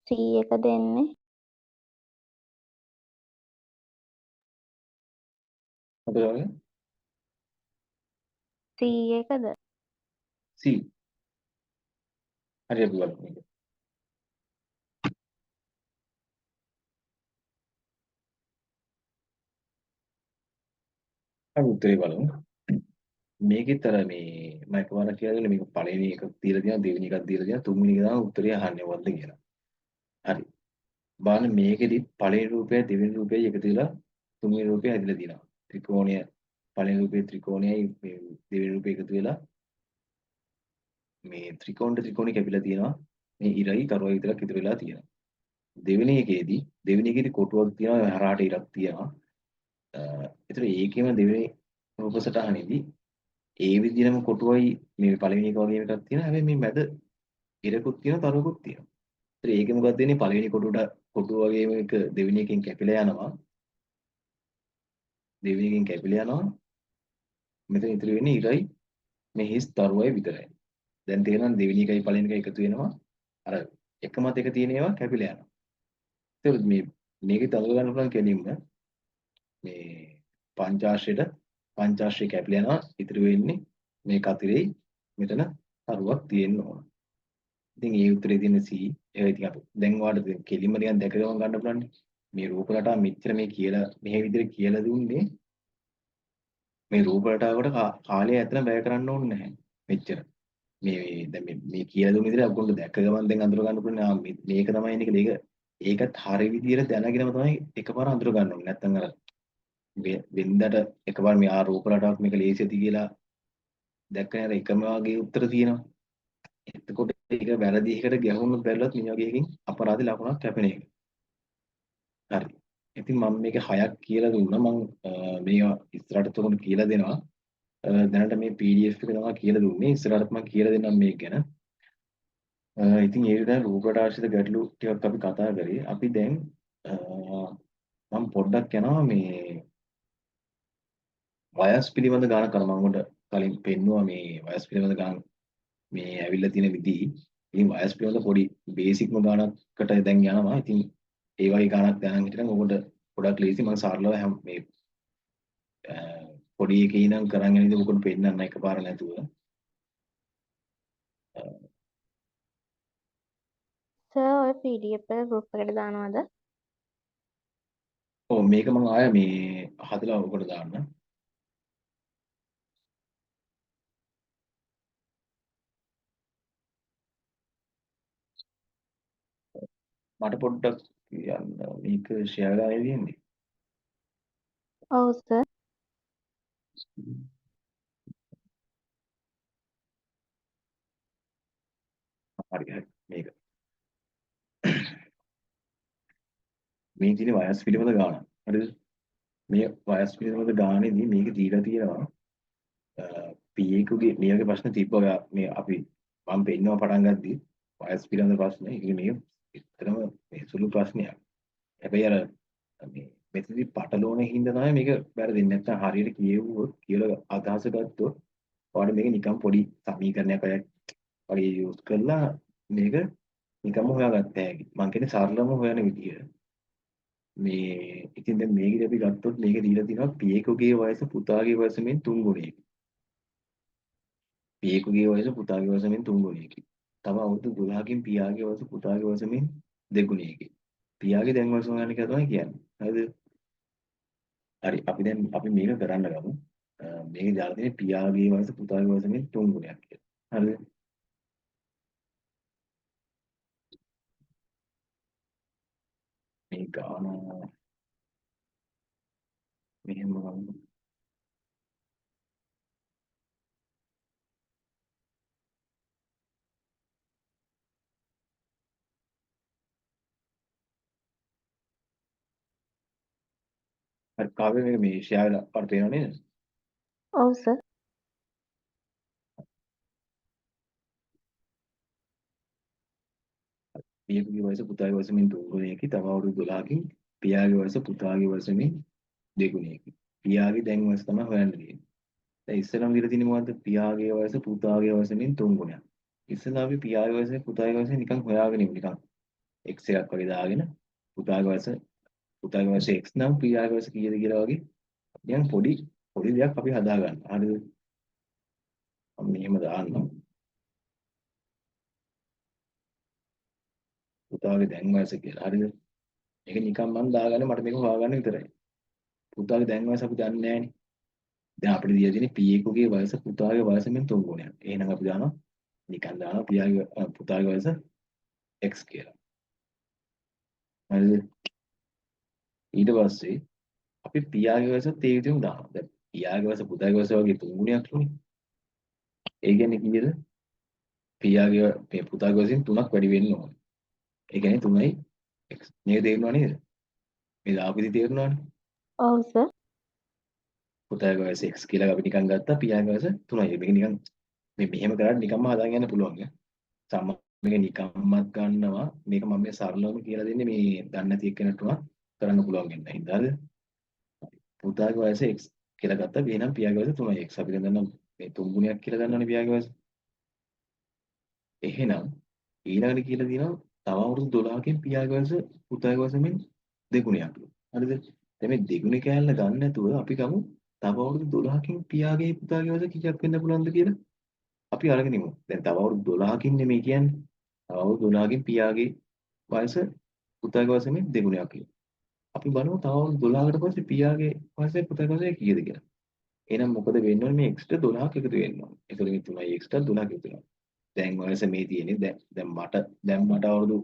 C එක දෙන්නේ. මොකද ඔයාගේ? C එකද? C. හරි අපි බලමු මේක. අපි උත්තරේ බලමු. මේකෙත් අර මේ මම එකපාරක් කියලා දුන්නේ මේක පළවෙනි එකක් දීලා තියෙනවා දෙවෙනි එකක් දීලා තියෙනවා තුන්වෙනි එක තමයි උත්තරේ අහන්නේ මොකද්ද කියලා. හරි. බලන්න මේකෙදි පළවෙනි රූපයයි දෙවෙනි රූපයයි එකතු වෙලා තුන්වෙනි රූපය හැදිලා තියෙනවා. ත්‍රිකෝණය පළවෙනි රූපේ ත්‍රිකෝණයයි මේ දෙවෙනි රූපය එකතු වෙලා මේ ත්‍රිකෝණ ත්‍රිකෝණي කැපිලා තියෙනවා. මේ ඉරයි තරුවයි විතරක් ඉතුරු වෙලා තියෙනවා. දෙවෙනි එකේදී කොටුවක් තියෙනවා හරහාට ඉරක් තියෙනවා. ඒතර ඒකෙම දෙවෙනි රූප සටහනේදී ඒ විදිහටම කොටුවයි මේ පළවෙනි එක වගේම එකක් තියෙනවා. හැබැයි මේ මැද ඉරකුත් තියෙනවා තරුවකුත් තියෙනවා. ඒතර ඒකේ මොකක්ද වෙන්නේ? පළවෙනි කොටුවට කොටුව වගේම එක දෙවෙනි එකෙන් කැපිලා යනවා. දෙවෙනි එකෙන් කැපිලා යනවා. මෙතන ඉතුරු වෙන්නේ ඉරයි මේ හිස් තරුවයි විතරයි. දැන් තේරෙනවද දෙවෙනි එකයි පළවෙනි එකයි එකතු වෙනවා. අර එක මත එක තියෙන ඒවා කැපිලා යනවා. ඒතකොට මේකේ තඳුර ගන්න පුළුවන් කෙලින්ම මේ පංචාශ්‍රය කැපිලා යනවා. ඉතුරු වෙන්නේ මේ කතිරේ මෙතන තරුවක් තියෙන්න ඕන. ඉතින් ඒ උත්තරේ තියෙන C. ඒක ඉතින් අපි දැන් ඔයාලට කෙලින්ම නිකන් දැක ගමන් ගන්න පුළුවන්. මේ රූප රටාව මෙච්චර මේ කියලා මෙහෙ විදිහට කියලා දුන්නේ මේ රූප රටාවකට කාලය ඇත්තටම වැය කරන්න ඕනේ නැහැ. මෙච්චර. මේ දැන් මේ කියලා දුන්න විදිහට ඔයගොල්ලෝ දැක ගමන් දැන් අඳුර ගන්න පුළුවන්. ආ මේක තමයි එන්නේ කියලා. ඒකත් හරි විදිහට දැනගෙනම තමයි එකපාර අඳුර ගන්න ඕනේ. නැත්තම් අර වෙන්දට එකපාර මේ ආ රූප රටාවක් මේක ලේසි ඇති කියලා දැක්කනේ අර එකම වගේ උත්තර තියෙනවා. එතකොට ඒක වැරදි එකකට ගැහුණොත් බැලුවත් මේ වගේ එකකින් අපරාධ ලකුණක් කැපෙන එක. හරි. ඉතින් මම මේක හයක් කියලා දුන්නා. මම මේවා ඉස්සරහට තුනට කියලා දෙනවා. දැනට මේ PDF එක තමයි කියලා දුන්නේ. ඉස්සරහට මම කියලා දෙන්නම් මේක ගැන. ඉතින් ඒ විදිහට රූප රටා ආශ්‍රිත ගැටලු ටිකක් අපි කතා කරේ. අපි දැන් මම පොඩ්ඩක් යනවා මේ වයස් පිළිබඳ ගාන කර මම උඩ කලින් පෙන්නුවා මේ වයස් පිළිබඳ ගාන මේ ඇවිල්ලා තියෙන විදි. ඉතින් වයස් පිළිබඳ පොඩි බේසික්ම ගානකට දැන් යනවා. ඉතින් ඒ වගේ ගානක් දැනන් හිටියනම් ඔබට ගොඩක් ලේසි. මම සරලව හැම මේ පොඩි එකේ ඉඳන් කරන් යන විදිහ ඔබට පෙන්නන්න එකපාර නැතුව. සර් ඔය PDF එක ගෲප් එකට දානවද? ඔව් මේක මම ආය මේ හදලා ඔබට දාන්න. මට පොඩ්ඩක් කියන්න මේක ෂෙයා වෙලා නේද තියෙන්නේ? ඔව් සර්. හරි හරි මේක. මේ තියෙන වයස් පිළිබඳ ගාන. හරිද? මේ වයස් පිළිබඳ ගානේදී මේක දීලා තියෙනවා පී එකුගේ මේ වගේ ප්‍රශ්න තිබ්බා. ඔයා මේ අපි මම පෙන්නවා පටන් ගද්දි වයස් පිළිබඳ ප්‍රශ්න. ඒ කියන්නේ මේක ඇත්තටම මේ සුළු ප්‍රශ්නයක්. හැබැයි අර මේ මෙතනදි පටලවන හින්දා තමයි මේක වැරදෙන්නේ. නැත්තම් හරියට කියෙව්වොත් කියලා අදහස ගත්තොත් ඔයාලට මේක නිකන් පොඩි සමීකරණයක් වගේ යූස් කරලා මේක නිකම්ම හොයාගත්ත හැකි. මං කියන්නේ සරලම හොයන විදිය. මේ ඉතින් දැන් මේකෙදි අපි ගත්තොත් මේක දීලා තිනවා පියෙකුගේ වයස පුතාගේ වයස මෙන් තුන් ගුණයකි. පියෙකුගේ වයස පුතාගේ වයස මෙන් තුන් ගුණයකි. තව අවුරුදු 12කින් පියාගේ වයස පුතාගේ වයස මෙන් දෙගුණයකි. පියාගේ දැන් වයස හොයන්න කියලා තමයි කියන්නේ. හරිද? හරි, අපි දැන් අපි මේක කරන්න ගමු. මේකේ දාලා තියෙන්නේ පියාගේ වයස පුතාගේ වයස මෙන් තුන් ගුණයක් කියලා. හරිද? මේ ගාන මෙහෙම ගමු. හරි, කාව්‍ය මේක මේ ෂෙයා වෙලා පාර පේනව නේද? ඔව් සර්. පියෙකුගේ වයස පුතාගේ වයස මෙන් තුන් ගුණයකි. තව අවුරුදු 12කින් පියාගේ වයස පුතාගේ වයස මෙන් දෙගුණයකි. පියාගේ දැන් වයස තමයි හොයන්න තියෙන්නේ. දැන් ඉස්සෙල්ලාම දීලා තියෙන්නේ මොකද්ද? පියාගේ වයස පුතාගේ වයස මෙන් තුන් ගුණයක්. ඉස්සෙල්ලා අපි පියාගේ වයස පුතාගේ වයස නිකන් හොයාගෙන ඉමු. නිකන් x එකක් වගේ දාගෙන පුතාගේ වයස x නම් පියාගේ වයස කීයද කියලා වගේ නිකන් පොඩි පොඩි දෙයක් අපි හදා ගන්න. හරිද? මම මෙහෙම දාන්නම්. පුතාගේ දැන් වයස කියලා. හරිද? මේක නිකන් මං දාගන්නේ මට මේක හොයාගන්න විතරයි. පුතාගේ දැන් වයස අපි දන්නේ නෑනේ. දැන් අපිට දීලා තියෙන්නේ පියෙකුගේ වයස පුතාගේ වයස මෙන් තුන් ගුණයක්. එහෙනම් අපි දානවා නිකන් දානවා පියාගේ පුතාගේ වයස x කියලා. හරිද? ඊට පස්සේ අපි පියාගේ වයසත් ඒ විදිහටම දානවා. දැන් පියාගේ වයස පුතාගේ වයස වගේ තුන් ගුණයක් නේ. ඒ කියන්නේ කීයද? පියාගේ මේ පුතාගේ වයසින් තුනක් වැඩි වෙන්න ඕනේ. ඒ කියන්නේ 3යි x. මේක තේරුණා නේද? මේ දාපු විදිහ තේරුණානේ? ඔව් සර්. පුතාගේ වයස x කියලා අපි නිකන් ගත්තා, පියාගේ වයස 3යි. මේක නිකන් මේ මෙහෙම කරාට නිකම්ම හදාගෙන යන්න පුළුවන් ඈ. සම්මා මේක නිකම්මත් ගන්නවා. මේක මම මේ සරලවම කියලා දෙන්නේ මේ දන්නේ නැති එක්කෙනෙක්ට උනත් කරන්න පුළුවන් වෙන්න හින්දා. හරිද? පුතාගේ වයස x කියලා ගත්තා. එහෙනම් පියාගේ වයස 3යි x. අපි දැන් දන්නවා මේ තුන් ගුණයක් කියලා දන්නවනේ පියාගේ වයස. එහෙනම් ඊළඟට කියලා තියෙනවා තව අවුරුදු 12කින් පියාගේ වයස පුතාගේ වයස මෙන් දෙගුණයක්ලු. හරිද? දැන් මේ දෙගුණ කෑල්ල ගන්න නැතුව අපි ගමු තව අවුරුදු 12කින් පියාගේ පුතාගේ වයස කීයක් වෙන්න පුළුවන්ද කියලා අපි අරගෙන ඉමු. දැන් තව අවුරුදු 12කින් නෙමෙයි කියන්නේ. තව අවුරුදු 12කින් පියාගේ වයස පුතාගේ වයස මෙන් දෙගුණයක් කියලා. අපි බලමු තව අවුරුදු 12කට පස්සේ පියාගේ වයස පුතාගේ වයස කීයද කියලා. එහෙනම් මොකද වෙන්න ඕනේ මේ x ට 12ක් එකතු වෙන්න ඕනේ. ඒතකොට මේ 3යි x ට 12ක් එකතු වෙනවා. දැන් වයස මේ තියෙන්නේ දැන් මට අවුරුදු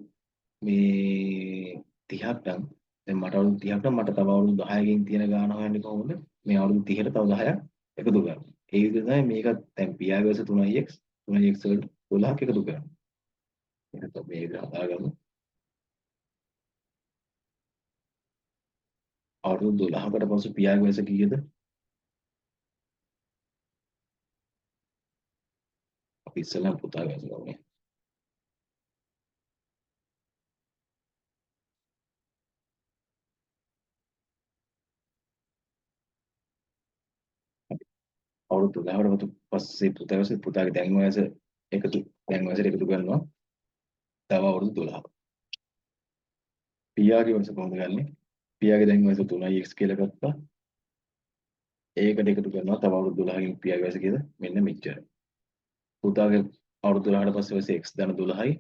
මේ 30ක් නම් දැන් මට අවුරුදු 30ක් නම් මට තව අවුරුදු 10කින් තියෙන ගාන හොයන්නේ කොහොමද? මේ අවුරුදු 30ට තව 10ක් එකතු කරනවා. ඒ විදිහට තමයි මේකත් දැන් පියාගේ වයස 3x 3x වලට 12ක් එකතු කරනවා. එහෙනම් මේක හදාගමු. අවුරුදු 12කට පසු පියාගේ වයස කීයද? අපි ඉස්සෙල්ලාම පුතාගේ වයස ගමු නේ. අවුරුදු 12කට පස්සේ පුතා වයස පුතාගේ දැන් වයස එකතු දැන් වයසට එකතු කරනවා තව අවුරුදු 12ක්. පියාගේ වයස කොහොමද ගන්නෙ? පියාගේ දැන් වයස 3x කියලා ගත්තා. ඒකට එකතු කරනවා තව අවුරුදු 12කින් පියාගේ වයස කීයද? මෙන්න මෙච්චර. පුතාගේ අවුරුදු 12කට පස්සේ වයස x ධන 12යි.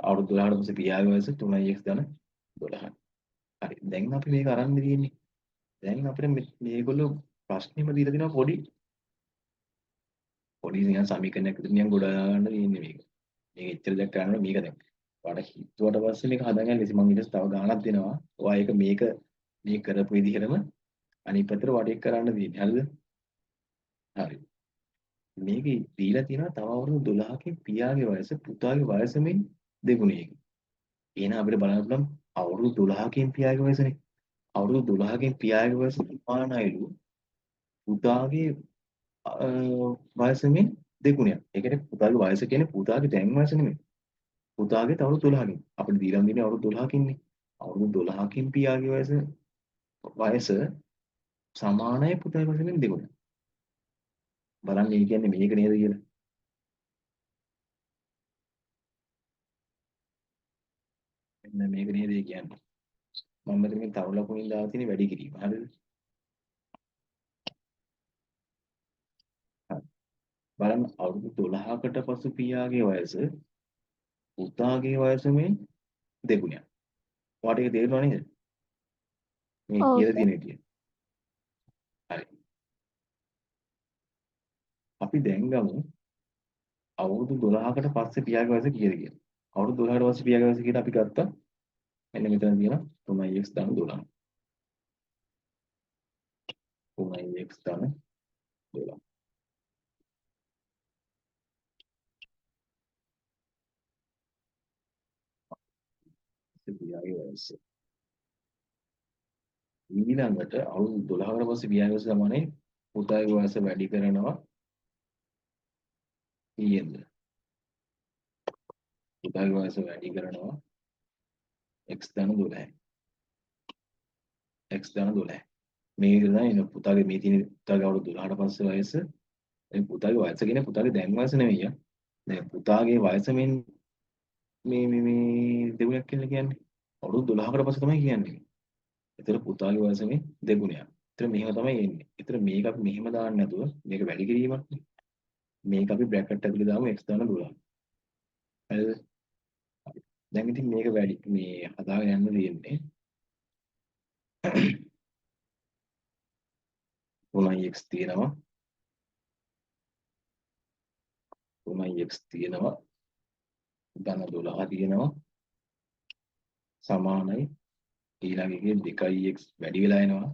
අවුරුදු 12කට පස්සේ පියාගේ වයස 3x ධන 12යි. හරි. දැන් අපි මේක අරන් තියෙන්නේ. දැන් අපිට මේගොල්ලෝ ප්‍රශ්නෙම දීලා දෙනවා පොඩි පොඩි නිකන් සමීකරණයක් විතර නිකන් ගොඩ ගන්න තියෙන්නේ මේක. මේක එච්චර දෙයක් කරන්න ඕනේ මේක දැන්. ඔයාලට හිතුවට පස්සේ මේක හදාගන්න ලේසි. මං ඊට පස්සේ තව ගාණක් දෙනවා. ඔයා ඒක මේක මේ කරපු විදිහටම අනිත් පැත්තට වඩේක් කරන්න තියෙන්නේ. හරිද? හරි. මේක දීලා තියෙනවා තව අවුරුදු 12කින් පියාගේ වයස පුතාගේ වයස මෙන් දෙගුණයකින්. එහෙනම් අපිට බලන්න පුළුවන් අවුරුදු 12කින් පියාගේ වයසනේ. අවුරුදු 12කින් පියාගේ වයස සමානයිලු පුතාගේ වයස මෙන් දෙගුණයක්. ඒ කියන්නේ පුතාගේ වයස කියන්නේ පුතාගේ දැන් වයස නෙමෙයි. පුතාගේ අවුරුදු 12කින්. අපිට දීලා තියෙන්නේ අවුරුදු 12කින්නේ. අවුරුදු 12කින් පියාගේ වයස වයස සමානයි පුතාගේ වයසෙන් දෙගුණයක්. බලන්න ඒ කියන්නේ මේක නේද කියලා. මෙන්න මේක නේද ඒ කියන්නේ. මම මෙතන මේ තරු ලකුණින් දාලා තියෙන වැඩි කිරීම. හරිද? හරි. බලන්න අවුරුදු 12කට පසු පියාගේ වයස පුතාගේ වයස මේ දෙගුණයක්. ඔයාට ඒක තේරුණා නේද? මේ ඔව් කියලා සර්. තියෙන විදිය. හරි. අපි දැන් ගමු අවුරුදු 12කට පස්සේ පියාගේ වයස කීයද කියලා. අවුරුදු 12කට පස්සේ පියාගේ වයස කියලා අපි ගත්තා. මෙන්න මෙතන තියෙනවා 3x ධන 12. 3x ධන 12. පියාගේ වයස. ඊළඟට අවුරුදු 12කට පස්සේ පියාගේ වයස සමානයි පුතාගේ වයස වැඩි කරනවා කීයෙන්ද? පුතාගේ වයස වැඩි කරනවා x ධන 12. x ධන 12. මේ විදිහට තමයි එන පුතාගේ මේ තියෙන පුතාගේ අවුරුදු 12ට පස්සේ වයස. දැන් පුතාගේ වයස කියන්නේ පුතාගේ දැන් වයස නෙමෙයි යා. දැන් පුතාගේ වයස මෙන් මේ මේ මේ දෙගුණයක් කියලා කියන්නේ අවුරුදු 12කට පස්සේ තමයි කියන්නේ. ඒතර පුතාගේ වයස මේ දෙගුණයක්. ඒතර මෙහෙම තමයි එන්නේ. ඒතර මේක අපි මෙහෙම දාන්න නැතුව මේක වැඩි කිරීමක් නේ. මේක අපි බ්‍රැකට් ඇතුලේ දාමු x ධන 12. හරිද? හරි. දැන් ඉතින් මේක වැඩි මේ හදාගෙන යන්න තියෙන්නේ 3x තියෙනවා 3x තියෙනවා ධන 12 තියෙනවා සමානයි ඊළඟ එකේ 2x වැඩි වෙලා එනවා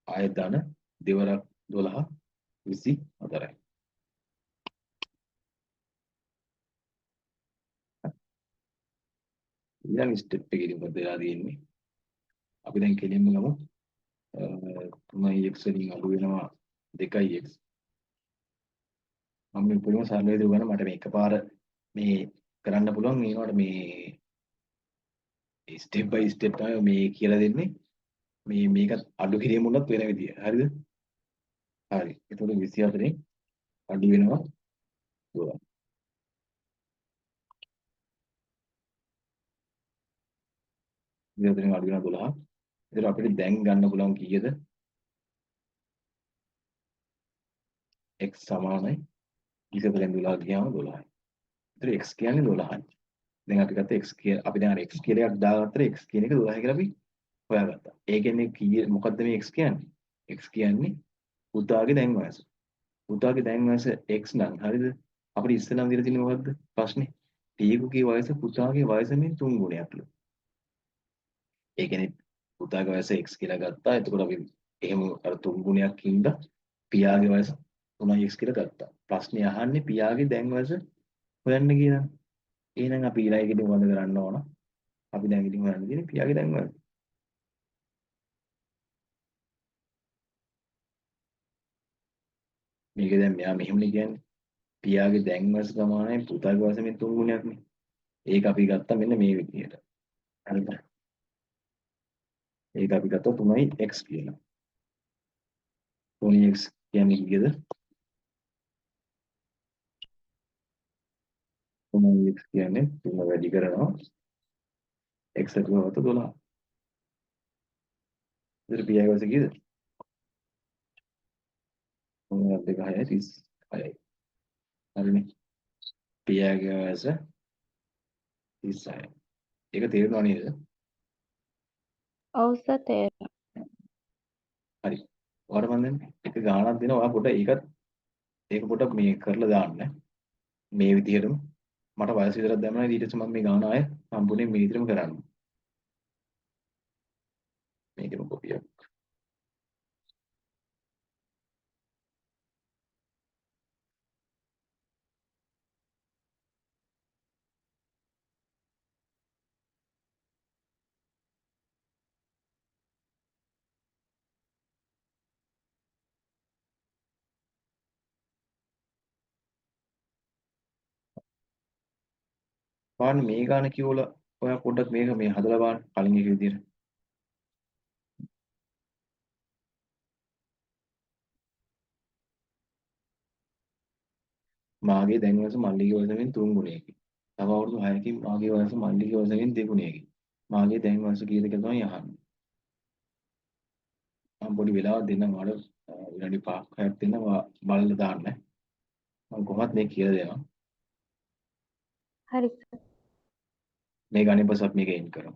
ආයෙත් ධන දෙවරක් 12 24යි. ඊළඟ ස්ටෙප් එකේදී මොකද වෙලා තියෙන්නේ? අපි දැන් කෙලින්ම ගමු 3x වලින් අඩු වෙනවා 2x. මම මේ උපරිම සරල විදිහට ගන්න මට මේ එකපාර මේ කරන්න පුළුවන්. ඒනවට මේ ස්ටෙප් බයි ස්ටෙප් තමයි මේ කියලා දෙන්නේ. මේ මේකත් අඩු කිරීම වුණත් වෙන විදිය. හරිද? හරි. එතකොට 24 අඩු වෙනවා 12. 24 අඩු වෙනවා 12. එතකොට අපිට දැන් ගන්න පුළුවන් කීයද? x සමානයි 24 12 ගියාම 12යි. එතකොට x කියන්නේ 12යි. දැන් අපි ගත්ත x කිය අපි දැන් අර x කියලා එකක් දාගත්තට x කියන එක 12 කියලා අපි හොයාගත්තා. ඒ කියන්නේ කීය මොකද්ද මේ x කියන්නේ? x කියන්නේ පුතාගේ දැන් වයස. පුතාගේ දැන් වයස x නම් හරිද? අපිට ඉස්සෙල්ලාම දීලා තියෙන්නේ මොකද්ද ප්‍රශ්නේ? පියෙකුගේ වයස පුතාගේ වයස මෙන් 3 ගුණයක්ලු. ඒ කියන්නේ පුතාගේ වයස x කියලා ගත්තා. එතකොට අපි එහෙම අර 3 ගුණයක් හින්දා පියාගේ වයස 3x කියලා ගත්තා. ප්‍රශ්නේ අහන්නේ පියාගේ දැන් වයස හොයන්න කියලා. එහෙනම් අපි ඊළඟ එකේදී මොකද කරන්න ඕන? අපි දැන් ඉතින් හොයන්න තියෙන්නේ පියාගේ දැන් වයස. මේක දැන් මෙයා මෙහෙමනේ කියන්නේ. පියාගේ දැන් වයස සමානයි පුතාගේ වයස මෙන් 3 ගුණයක් නේ. ඒක අපි ගත්තා මෙන්න මේ විදිහට. හරිද? ඒක අපි ගත්තා 3x කියලා. 3x කියන්නේ කීයද? 3x කියන්නේ 3 වැඩි කරනවා x ඇතුළත 12. ඉතින් පියාගේ වයස කීයද? 3 2 6 36යි. හරිනේ. පියාගේ වයස 36යි. ඒක තේරුණා නේද? ඔව් සර් තේරුණා. හරි. ඔයාලට මම දැන් එක ගාණක් දෙනවා. ඔයා පොඩ ඒකත් ඒක පොඩක් මේ කරලා දාන්න. මේ විදිහටම මට වයස විතරක් දැම්මම ඊට පස්සේ මම මේ ගාණ ආය සම්පූර්ණයෙන් මේ විදිහටම කරන්න. මේකෙම කොපියක්. බලන්න මේ ගාන කියවලා ඔයා පොඩ්ඩක් මේක මේ හදලා බලන්න කලින් එක විදියට. මාගේ දැන් වයස මල්ලිගේ වයසෙන් 3 ගුණයකි. තව අවුරුදු 6කින් මාගේ වයස මල්ලිගේ වයසෙන් දෙගුණයකි. මාගේ දැන් වයස කීයද කියලා තමයි අහන්නේ. මම පොඩි වෙලාවක් දෙන්නම් ඔයාලට, විනාඩි 5ක් 6ක් දෙන්නම් ඔයා බලලා දාන්න. මම කොහොමත් මේක කියලා දෙනවා. හරි සර්. මේ ගණන් පස්සේ අපි මේක එන්ඩ් කරමු.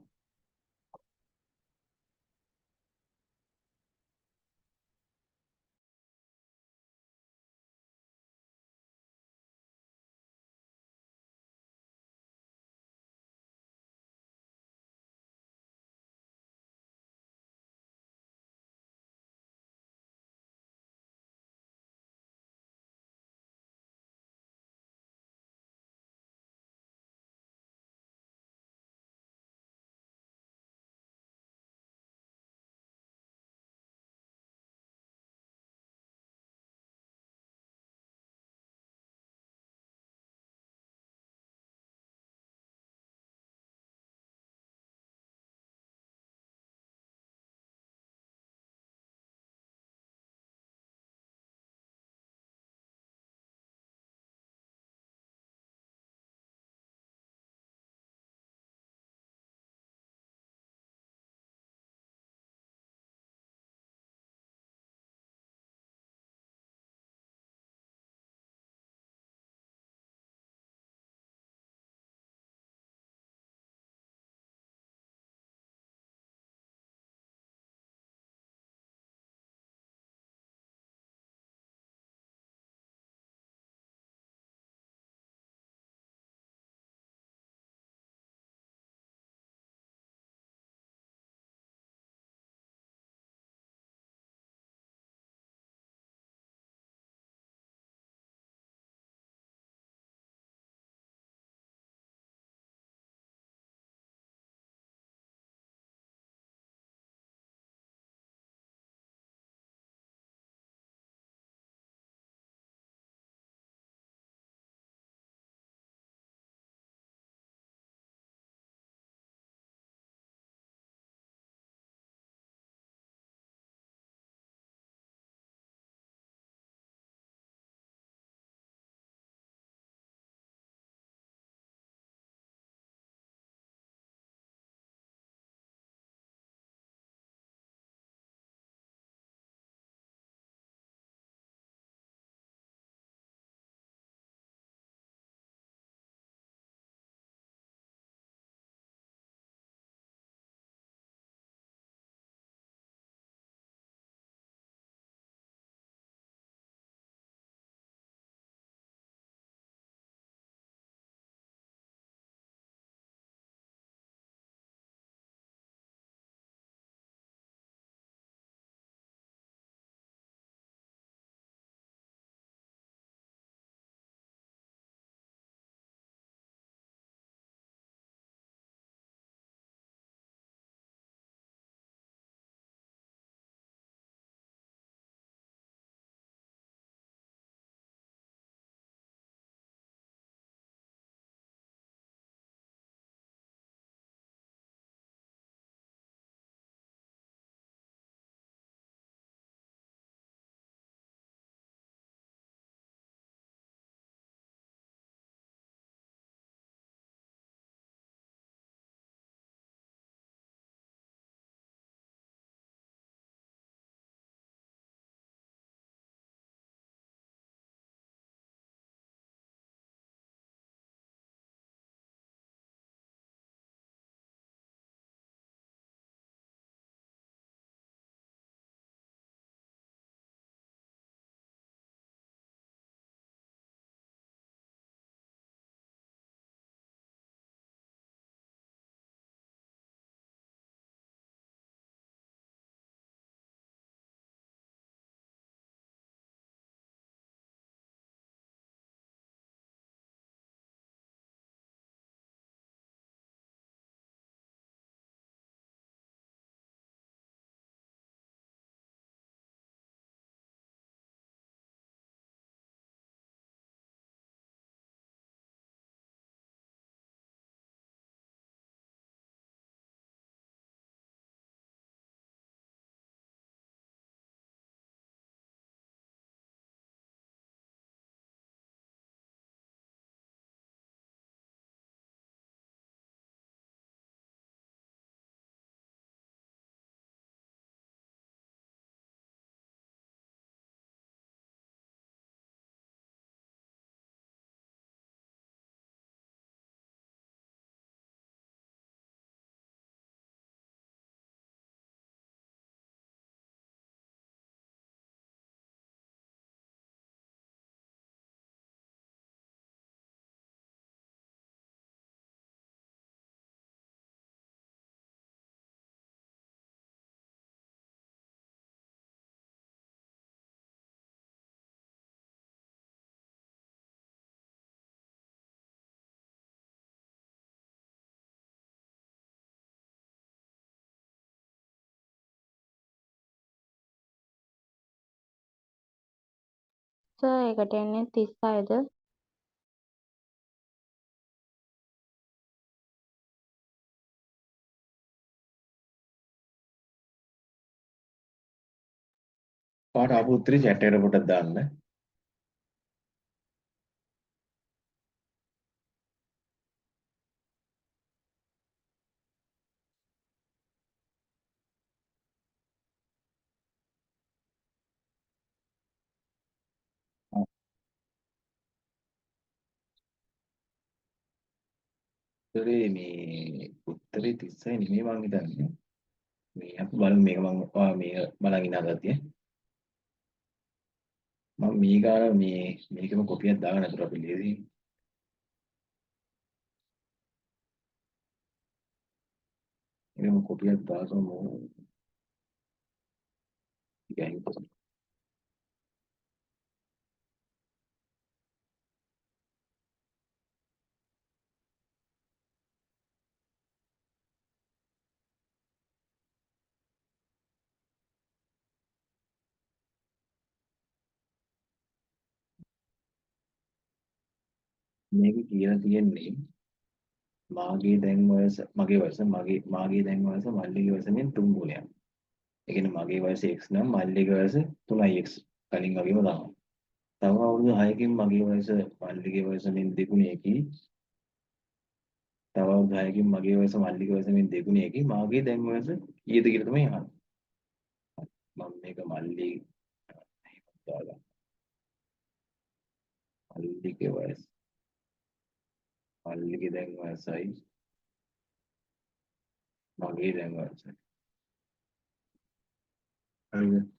සර් ඒකට එන්නේ 36ද? පාට ආපු උත්තරේ චැට් එකට පොඩ්ඩක් දාන්න. උත්තරේ මේ උත්තරේ 36 නෙමෙයි මං හිතන්නේ. මේ අපි බලමු මේක මං ඔයා මේක බලන් ඉන්න හදලා තියෙන්නේ. මම මේ ගාන මේ මේකම කොපියක් දාගන්න අතර අපි ලේසි. මේකම කොපියක් දාගමු. ගෑන් මේක කියලා තියෙන්නේ මාගේ දැන් වයස මගේ වයස මගේ මාගේ දැන් වයස මල්ලිගේ වයස මෙන් තුන් ගුණයක්. ඒ කියන්නේ මගේ වයස x නම් මල්ලිගේ වයස 3x කලින් වගේම තමයි. තව අවුරුදු 6කින් මගේ වයස මල්ලිගේ වයස මෙන් දෙගුණයකි. තව අවුරුදු 6කින් මගේ වයස මල්ලිගේ වයස මෙන් දෙගුණයකි. මාගේ දැන් වයස කීයද කියලා තමයි අහන්නේ. මම මේක මල්ලි දාගන්න. මල්ලිගේ වයස මල්ලිගේ දැන් වයසයි මගේ දැන් වයසයි. හරිද?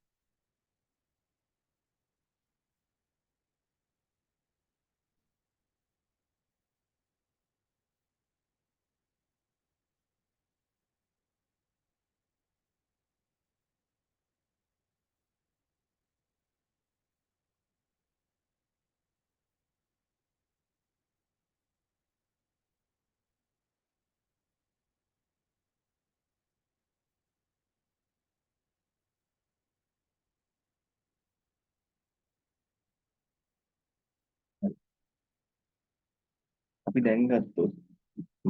අපි දැන් ගත්තොත්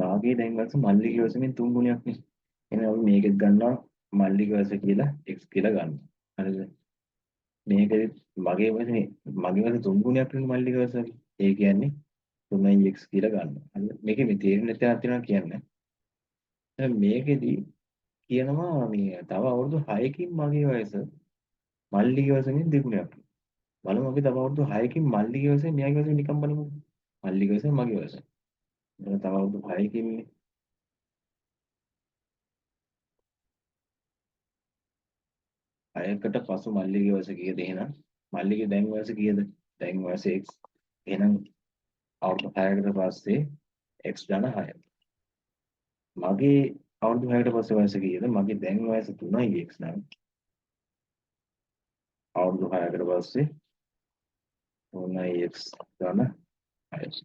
මාගේ දැන් වයස මල්ලිගේ වයස මෙන් තුන් ගුණයක් නේ. එහෙනම් අපි මේකෙත් ගන්නවා මල්ලිගේ වයස කියලා x කියලා ගන්නවා. හරිද? මේකෙත් මගේ වයස මේ මගේ වයස තුන් ගුණයක් නේ මල්ලිගේ වයස වගේ. ඒ කියන්නේ 3x කියලා ගන්නවා. හරිද? මේකේ මේ තේරෙන්නේ නැති තැනක් තියෙනවා කියන්නේ. දැන් මේකෙදි කියනවා මේ තව අවුරුදු 6කින් මගේ වයස මල්ලිගේ වයස මෙන් දෙගුණයක්. බලමු අපි තව අවුරුදු 6කින් මල්ලිගේ වයස මෙයාගේ වයස නිකන් බලමු. මල්ලිගේ වයස මගේ වයස. එහෙනම් තව අවුරුදු 6කින් නේ. 6කට පසු මල්ලිගේ වයස කීයද එහෙනම්? මල්ලිගේ දැන් වයස කීයද? දැන් වයස x. එහෙනම් අවුරුදු 6කට පස්සේ x ධන 6. මගේ අවුරුදු 6කට පස්සේ වයස කීයද? මගේ දැන් වයස 3x නම් අවුරුදු 6කට පස්සේ 3x ධන 6.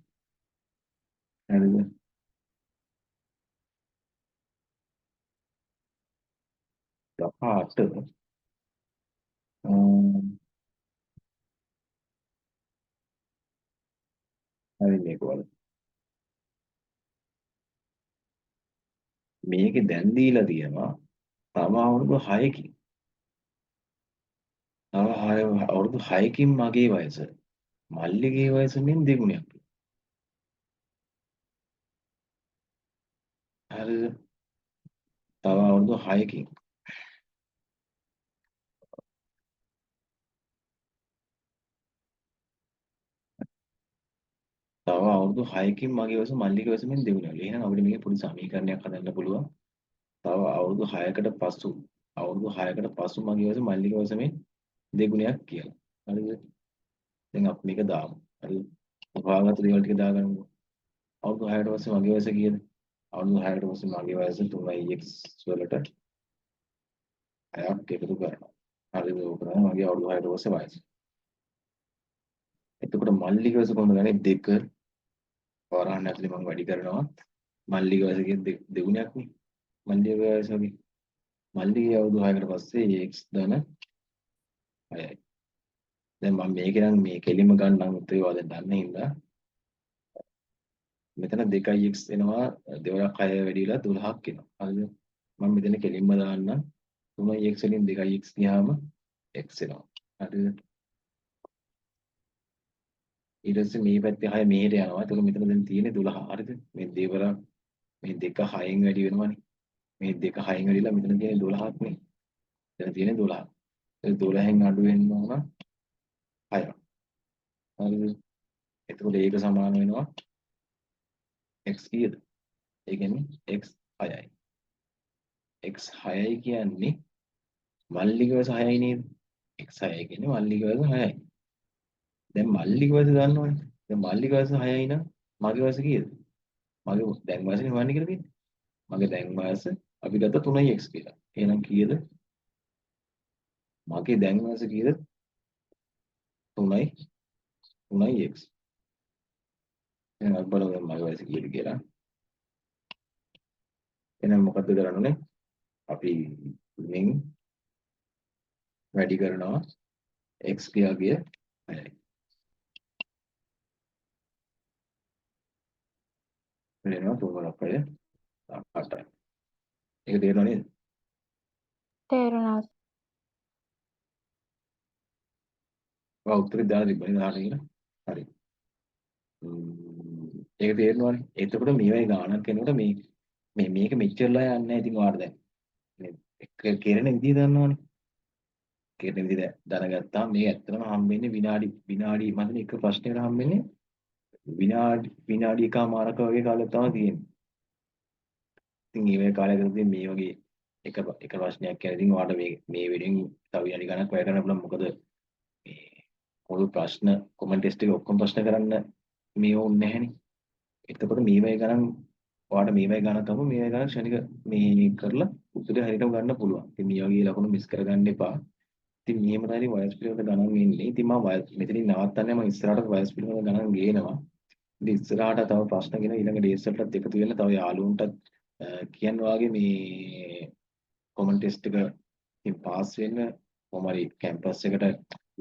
හරිද? 18 හරි මේක බලන්න. මේකේ දැන් දීලා තියෙනවා තව අවුරුදු 6කින්. තව අවුරුදු 6කින් මගේ වයස මල්ලිගේ වයස මෙන් දෙගුණයක්. හරිද? තව අවුරුදු 6කින්. තව අවුරුදු 6කින් මගේ වයස මල්ලිගේ වයස මෙන් දෙගුණයක්. එහෙනම් අපිට මේකේ පොඩි සමීකරණයක් හදන්න පුළුවන්. තව අවුරුදු 6කට පසු අවුරුදු 6කට පසු මගේ වයස මල්ලිගේ වයස මෙන් දෙගුණයක් කියලා. හරිද? දැන් අපි මේක දාමු. හරිද? හොයාගත්ත දේවල් ටික දාගන්නකෝ. අවුරුදු 6කට පස්සේ මගේ වයස කීයද? අවුරුදු 6කට පස්සේ මගේ වයස 3x වලට 6ක් එකතු කරනවා. හරිද? ඕක තමයි මගේ අවුරුදු 6කට පස්සේ වයස. එතකොට මල්ලිගේ වයස කොහොමද ගන්නේ? 2 වරහන් ඇතුලේ මම වැඩි කරනවා. මල්ලිගේ වයස කියන්නේ දෙගුණයක් නේ. මල්ලිගේ වයස වගේ. මල්ලිගේ අවුරුදු 6කට පස්සේ x ධන 6යි. දැන් මම මේකේ නම් මේ කෙලින්ම ගන්නම් උත්තරේ ඔයා දැන් දන්න හින්දා. මෙතන 2x එනවා, දෙවරක් 6 වැඩි වෙලා 12ක් එනවා. හරිද? මම මෙතන කෙලින්ම දාන්නම් 3x වලින් 2x ගියාම x එනවා. හරිද? ඊට පස්සේ මේ පැත්තේ 6 මෙහෙට යනවා. එතකොට මෙතන දැන් තියෙන්නේ 12. හරිද? මේ දෙවරක් මේ දෙක 6න් වැඩි වෙනවනේ. මේ දෙක 6න් වැඩිලා මෙතන තියෙන්නේ 12ක් නේ. මෙතන තියෙන්නේ 12. ඒ 12න් අඩු වෙන්න ඕන 6ක්. හරිද? එතකොට ඒක සමාන වෙනවා x කීයද? ඒ කියන්නේ x 6යි. x 6යි කියන්නේ මල්ලිගේ වයස 6යි නේද? x 6යි කියන්නේ මල්ලිගේ වයස 6යි. දැන් මල්ලිගේ වයස දන්නවනේ. දැන් මල්ලිගේ වයස 6යි නම් මගේ වයස කීයද? මගේ දැන් වයසනේ හොයන්න කියලා තියෙන්නේ. මගේ දැන් වයස අපි ගත්ත 3x කියලා. එහෙනම් කීයද? මගේ දැන් වයස කීයද? 3යි 3x. එහෙනම් අපි බලමු දැන් මගේ වයස කීයද කියලා. එහෙනම් මොකද්ද කරන්න ඕනේ? අපි තුනෙන් වැඩි කරනවා x කියාගේ 6යි. වෙනවා 3 වරක් 6 8යි. ඒක තේරුණා නේද? තේරුණා. ඔව්, උත්තරේ දාලා තිබ්බනේ 18 කියලා. හරි. ඒක තේරෙනවනේ. එතකොට මේ වගේ ගාණක් එනකොට මේ මේ මේක මෙච්චරලා යන්නේ නැහැ. ඉතින් ඔයාලට දැන් මේ කෙරෙන විදිය දන්නවනේ. කෙරෙන විදිය දැනගත්තාම මේක ඇත්තටම හම්බෙන්නේ විනාඩි විනාඩි මම හිතන්නේ එක ප්‍රශ්නයකට හම්බෙන්නේ විනාඩි විනාඩි එකමාරක වගේ කාලයක් තමයි තියෙන්නේ. ඉතින් මේ වගේ කාලයකට ඉතින් මේ වගේ එක එක ප්‍රශ්නයක් කියන ඉතින් ඔයාලට මේ මේ වෙනුවෙන් තව විනාඩි ගණක් වැය කරන්න පුළුවන්. මොකද මේ පොදු ප්‍රශ්න කොමන් ටෙස්ට් එක ඔක්කොම ප්‍රශ්න කරන්න මේ ඕනේ නැහැනේ. එතකොට මේ වගේ ගණන් ඔයාලට මේ වගේ ගණන් තමයි මේ වගේ ගණන් ක්ෂණික මේ කරලා උත්තරේ හරියටම ගන්න පුළුවන්. ඉතින් මේ වගේ ලකුණු මිස් කරගන්න එපා. ඉතින් මෙහෙම තමයි වයස් පිළිබඳ ගණන් එන්නේ. ඉතින් මම මෙතනින් නවත්තන්නේ, මම ඉස්සරහට වයස් පිළිබඳ ගණන් ගේනවා. ඉතින් ඉස්සරහට තව ප්‍රශ්න ගෙන ඊළඟ ඩේස් වලටත් එකතු වෙන්න තව යාළුවන්ටත් කියන්න වාගේ මේ කොමන් ටෙස්ට් එක ඉතින් පාස් වෙන්න කොහොම හරි කැම්පස් එකට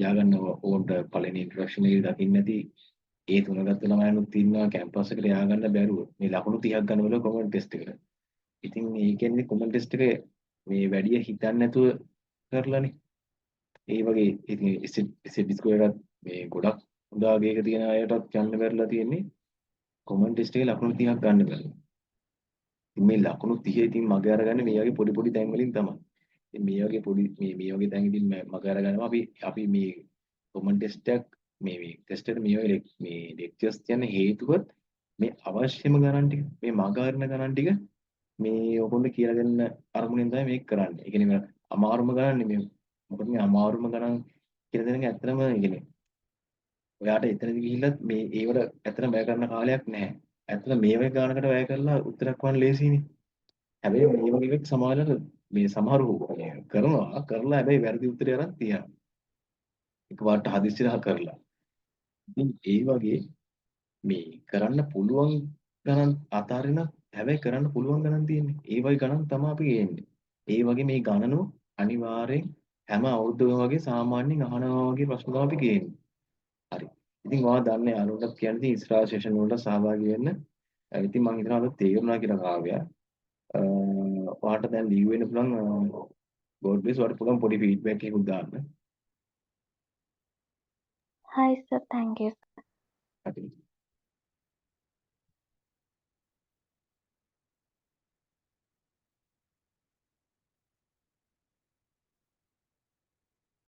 ය아가න්න ඕන්ට පළවෙනි ඉන්ට්‍රොඩක්ෂන් එකේ දකින්න ඇති ඒ තුන ගත්ත ළමයිනුත් ඉන්නවා කැම්පස් එකට ය아가න්න බැරුව මේ ලකුණු 30ක් ගන්න බැලුව කොමන් ටෙස්ට් එකට. ඉතින් ඒ කියන්නේ කොමන් ටෙස්ට් එක මේ වැඩි හිතන්නේ නැතුව කරලානේ. ඒ වගේ ඉතින් එස්එඩ් ස්කෝර් එකත් මේ ගොඩක් හොඳ අගයක තියෙන අයටත් යන්න බැරිලා තියෙන්නේ කොමන් ටෙස්ට් එකේ ලකුණු 30ක් ගන්න බැරුව. ඉතින් මේ ලකුණු 30 ඉතින් මග අරගන්නේ මේ වගේ පොඩි පොඩි තැන් වලින් තමයි. ඉතින් මේ වගේ පොඩි මේ මේ වගේ තැන් ඉතින් මග අරගන්නවා අපි අපි මේ කොමන් ටෙස්ට් එකක් මේ මේ ටෙස්ට් එකට මේ වගේ මේ ලෙක්චර්ස් තියන්න හේතුවත් මේ අවශ්‍යම ගණන් ටික මේ මග අරින ගණන් ටික මේ ඔයගොල්ලෝ කියලා දෙන්න අරමුණෙන් තමයි මේක කරන්නේ. ඒ කියන්නේ අමාරුම ගණන් නෙමෙයි. මොකද මේ අමාරුම ගණන් කියලා දෙන එක ඇත්තටම ඒ කියන්නේ ඔයාට එතනදි ගිහිල්ලත් මේ ඒවට ඇත්තටම වැය කරන්න කාලයක් නැහැ. ඇත්තටම මේ වගේ ගානකට වැය කරලා උත්තරයක් හොයන්න ලේසියිනේ. හැබැයි මේ වගේ එකක් සමහරවිට මේ සමහරු කරනවා කරලා හැබැයි වැරදි උත්තරය අරන් තියනවා. එකපාරට හදිස්සියට කරලා. ඉතින් ඒ වගේ මේ කරන්න පුළුවන් ගණන් අතාරින හැබැයි කරන්න පුළුවන් ගණන් තියෙන්නේ. ඒ වගේ ගණන් තමයි අපි ගේන්නේ. ඒ වගේ මේ ගණනු අනිවාර්යෙන් හැම අවුරුද්දකම වගේ සාමාන්‍යයෙන් අහනවා වගේ ප්‍රශ්න තමයි අපි ගේන්නේ. හරි. ඉතින් ඔයා දන්නේ යාළුවන්ටත් කියන්න ඉතින් ඉස්සරහ සෙෂන් වලට සහභාගී වෙන්න. ඉතින් මං හිතනවා අද තේරුණා කියලා කාව්‍යය. ඔයාට දැන් ලීව් වෙන්න පුළුවන්. ගෝඩ් බ්ලෙස්. ඔයාට පුළුවන් පොඩි ෆීඩ්බැක් එකකුත් දාන්න. Hi sir, thank you. හරි.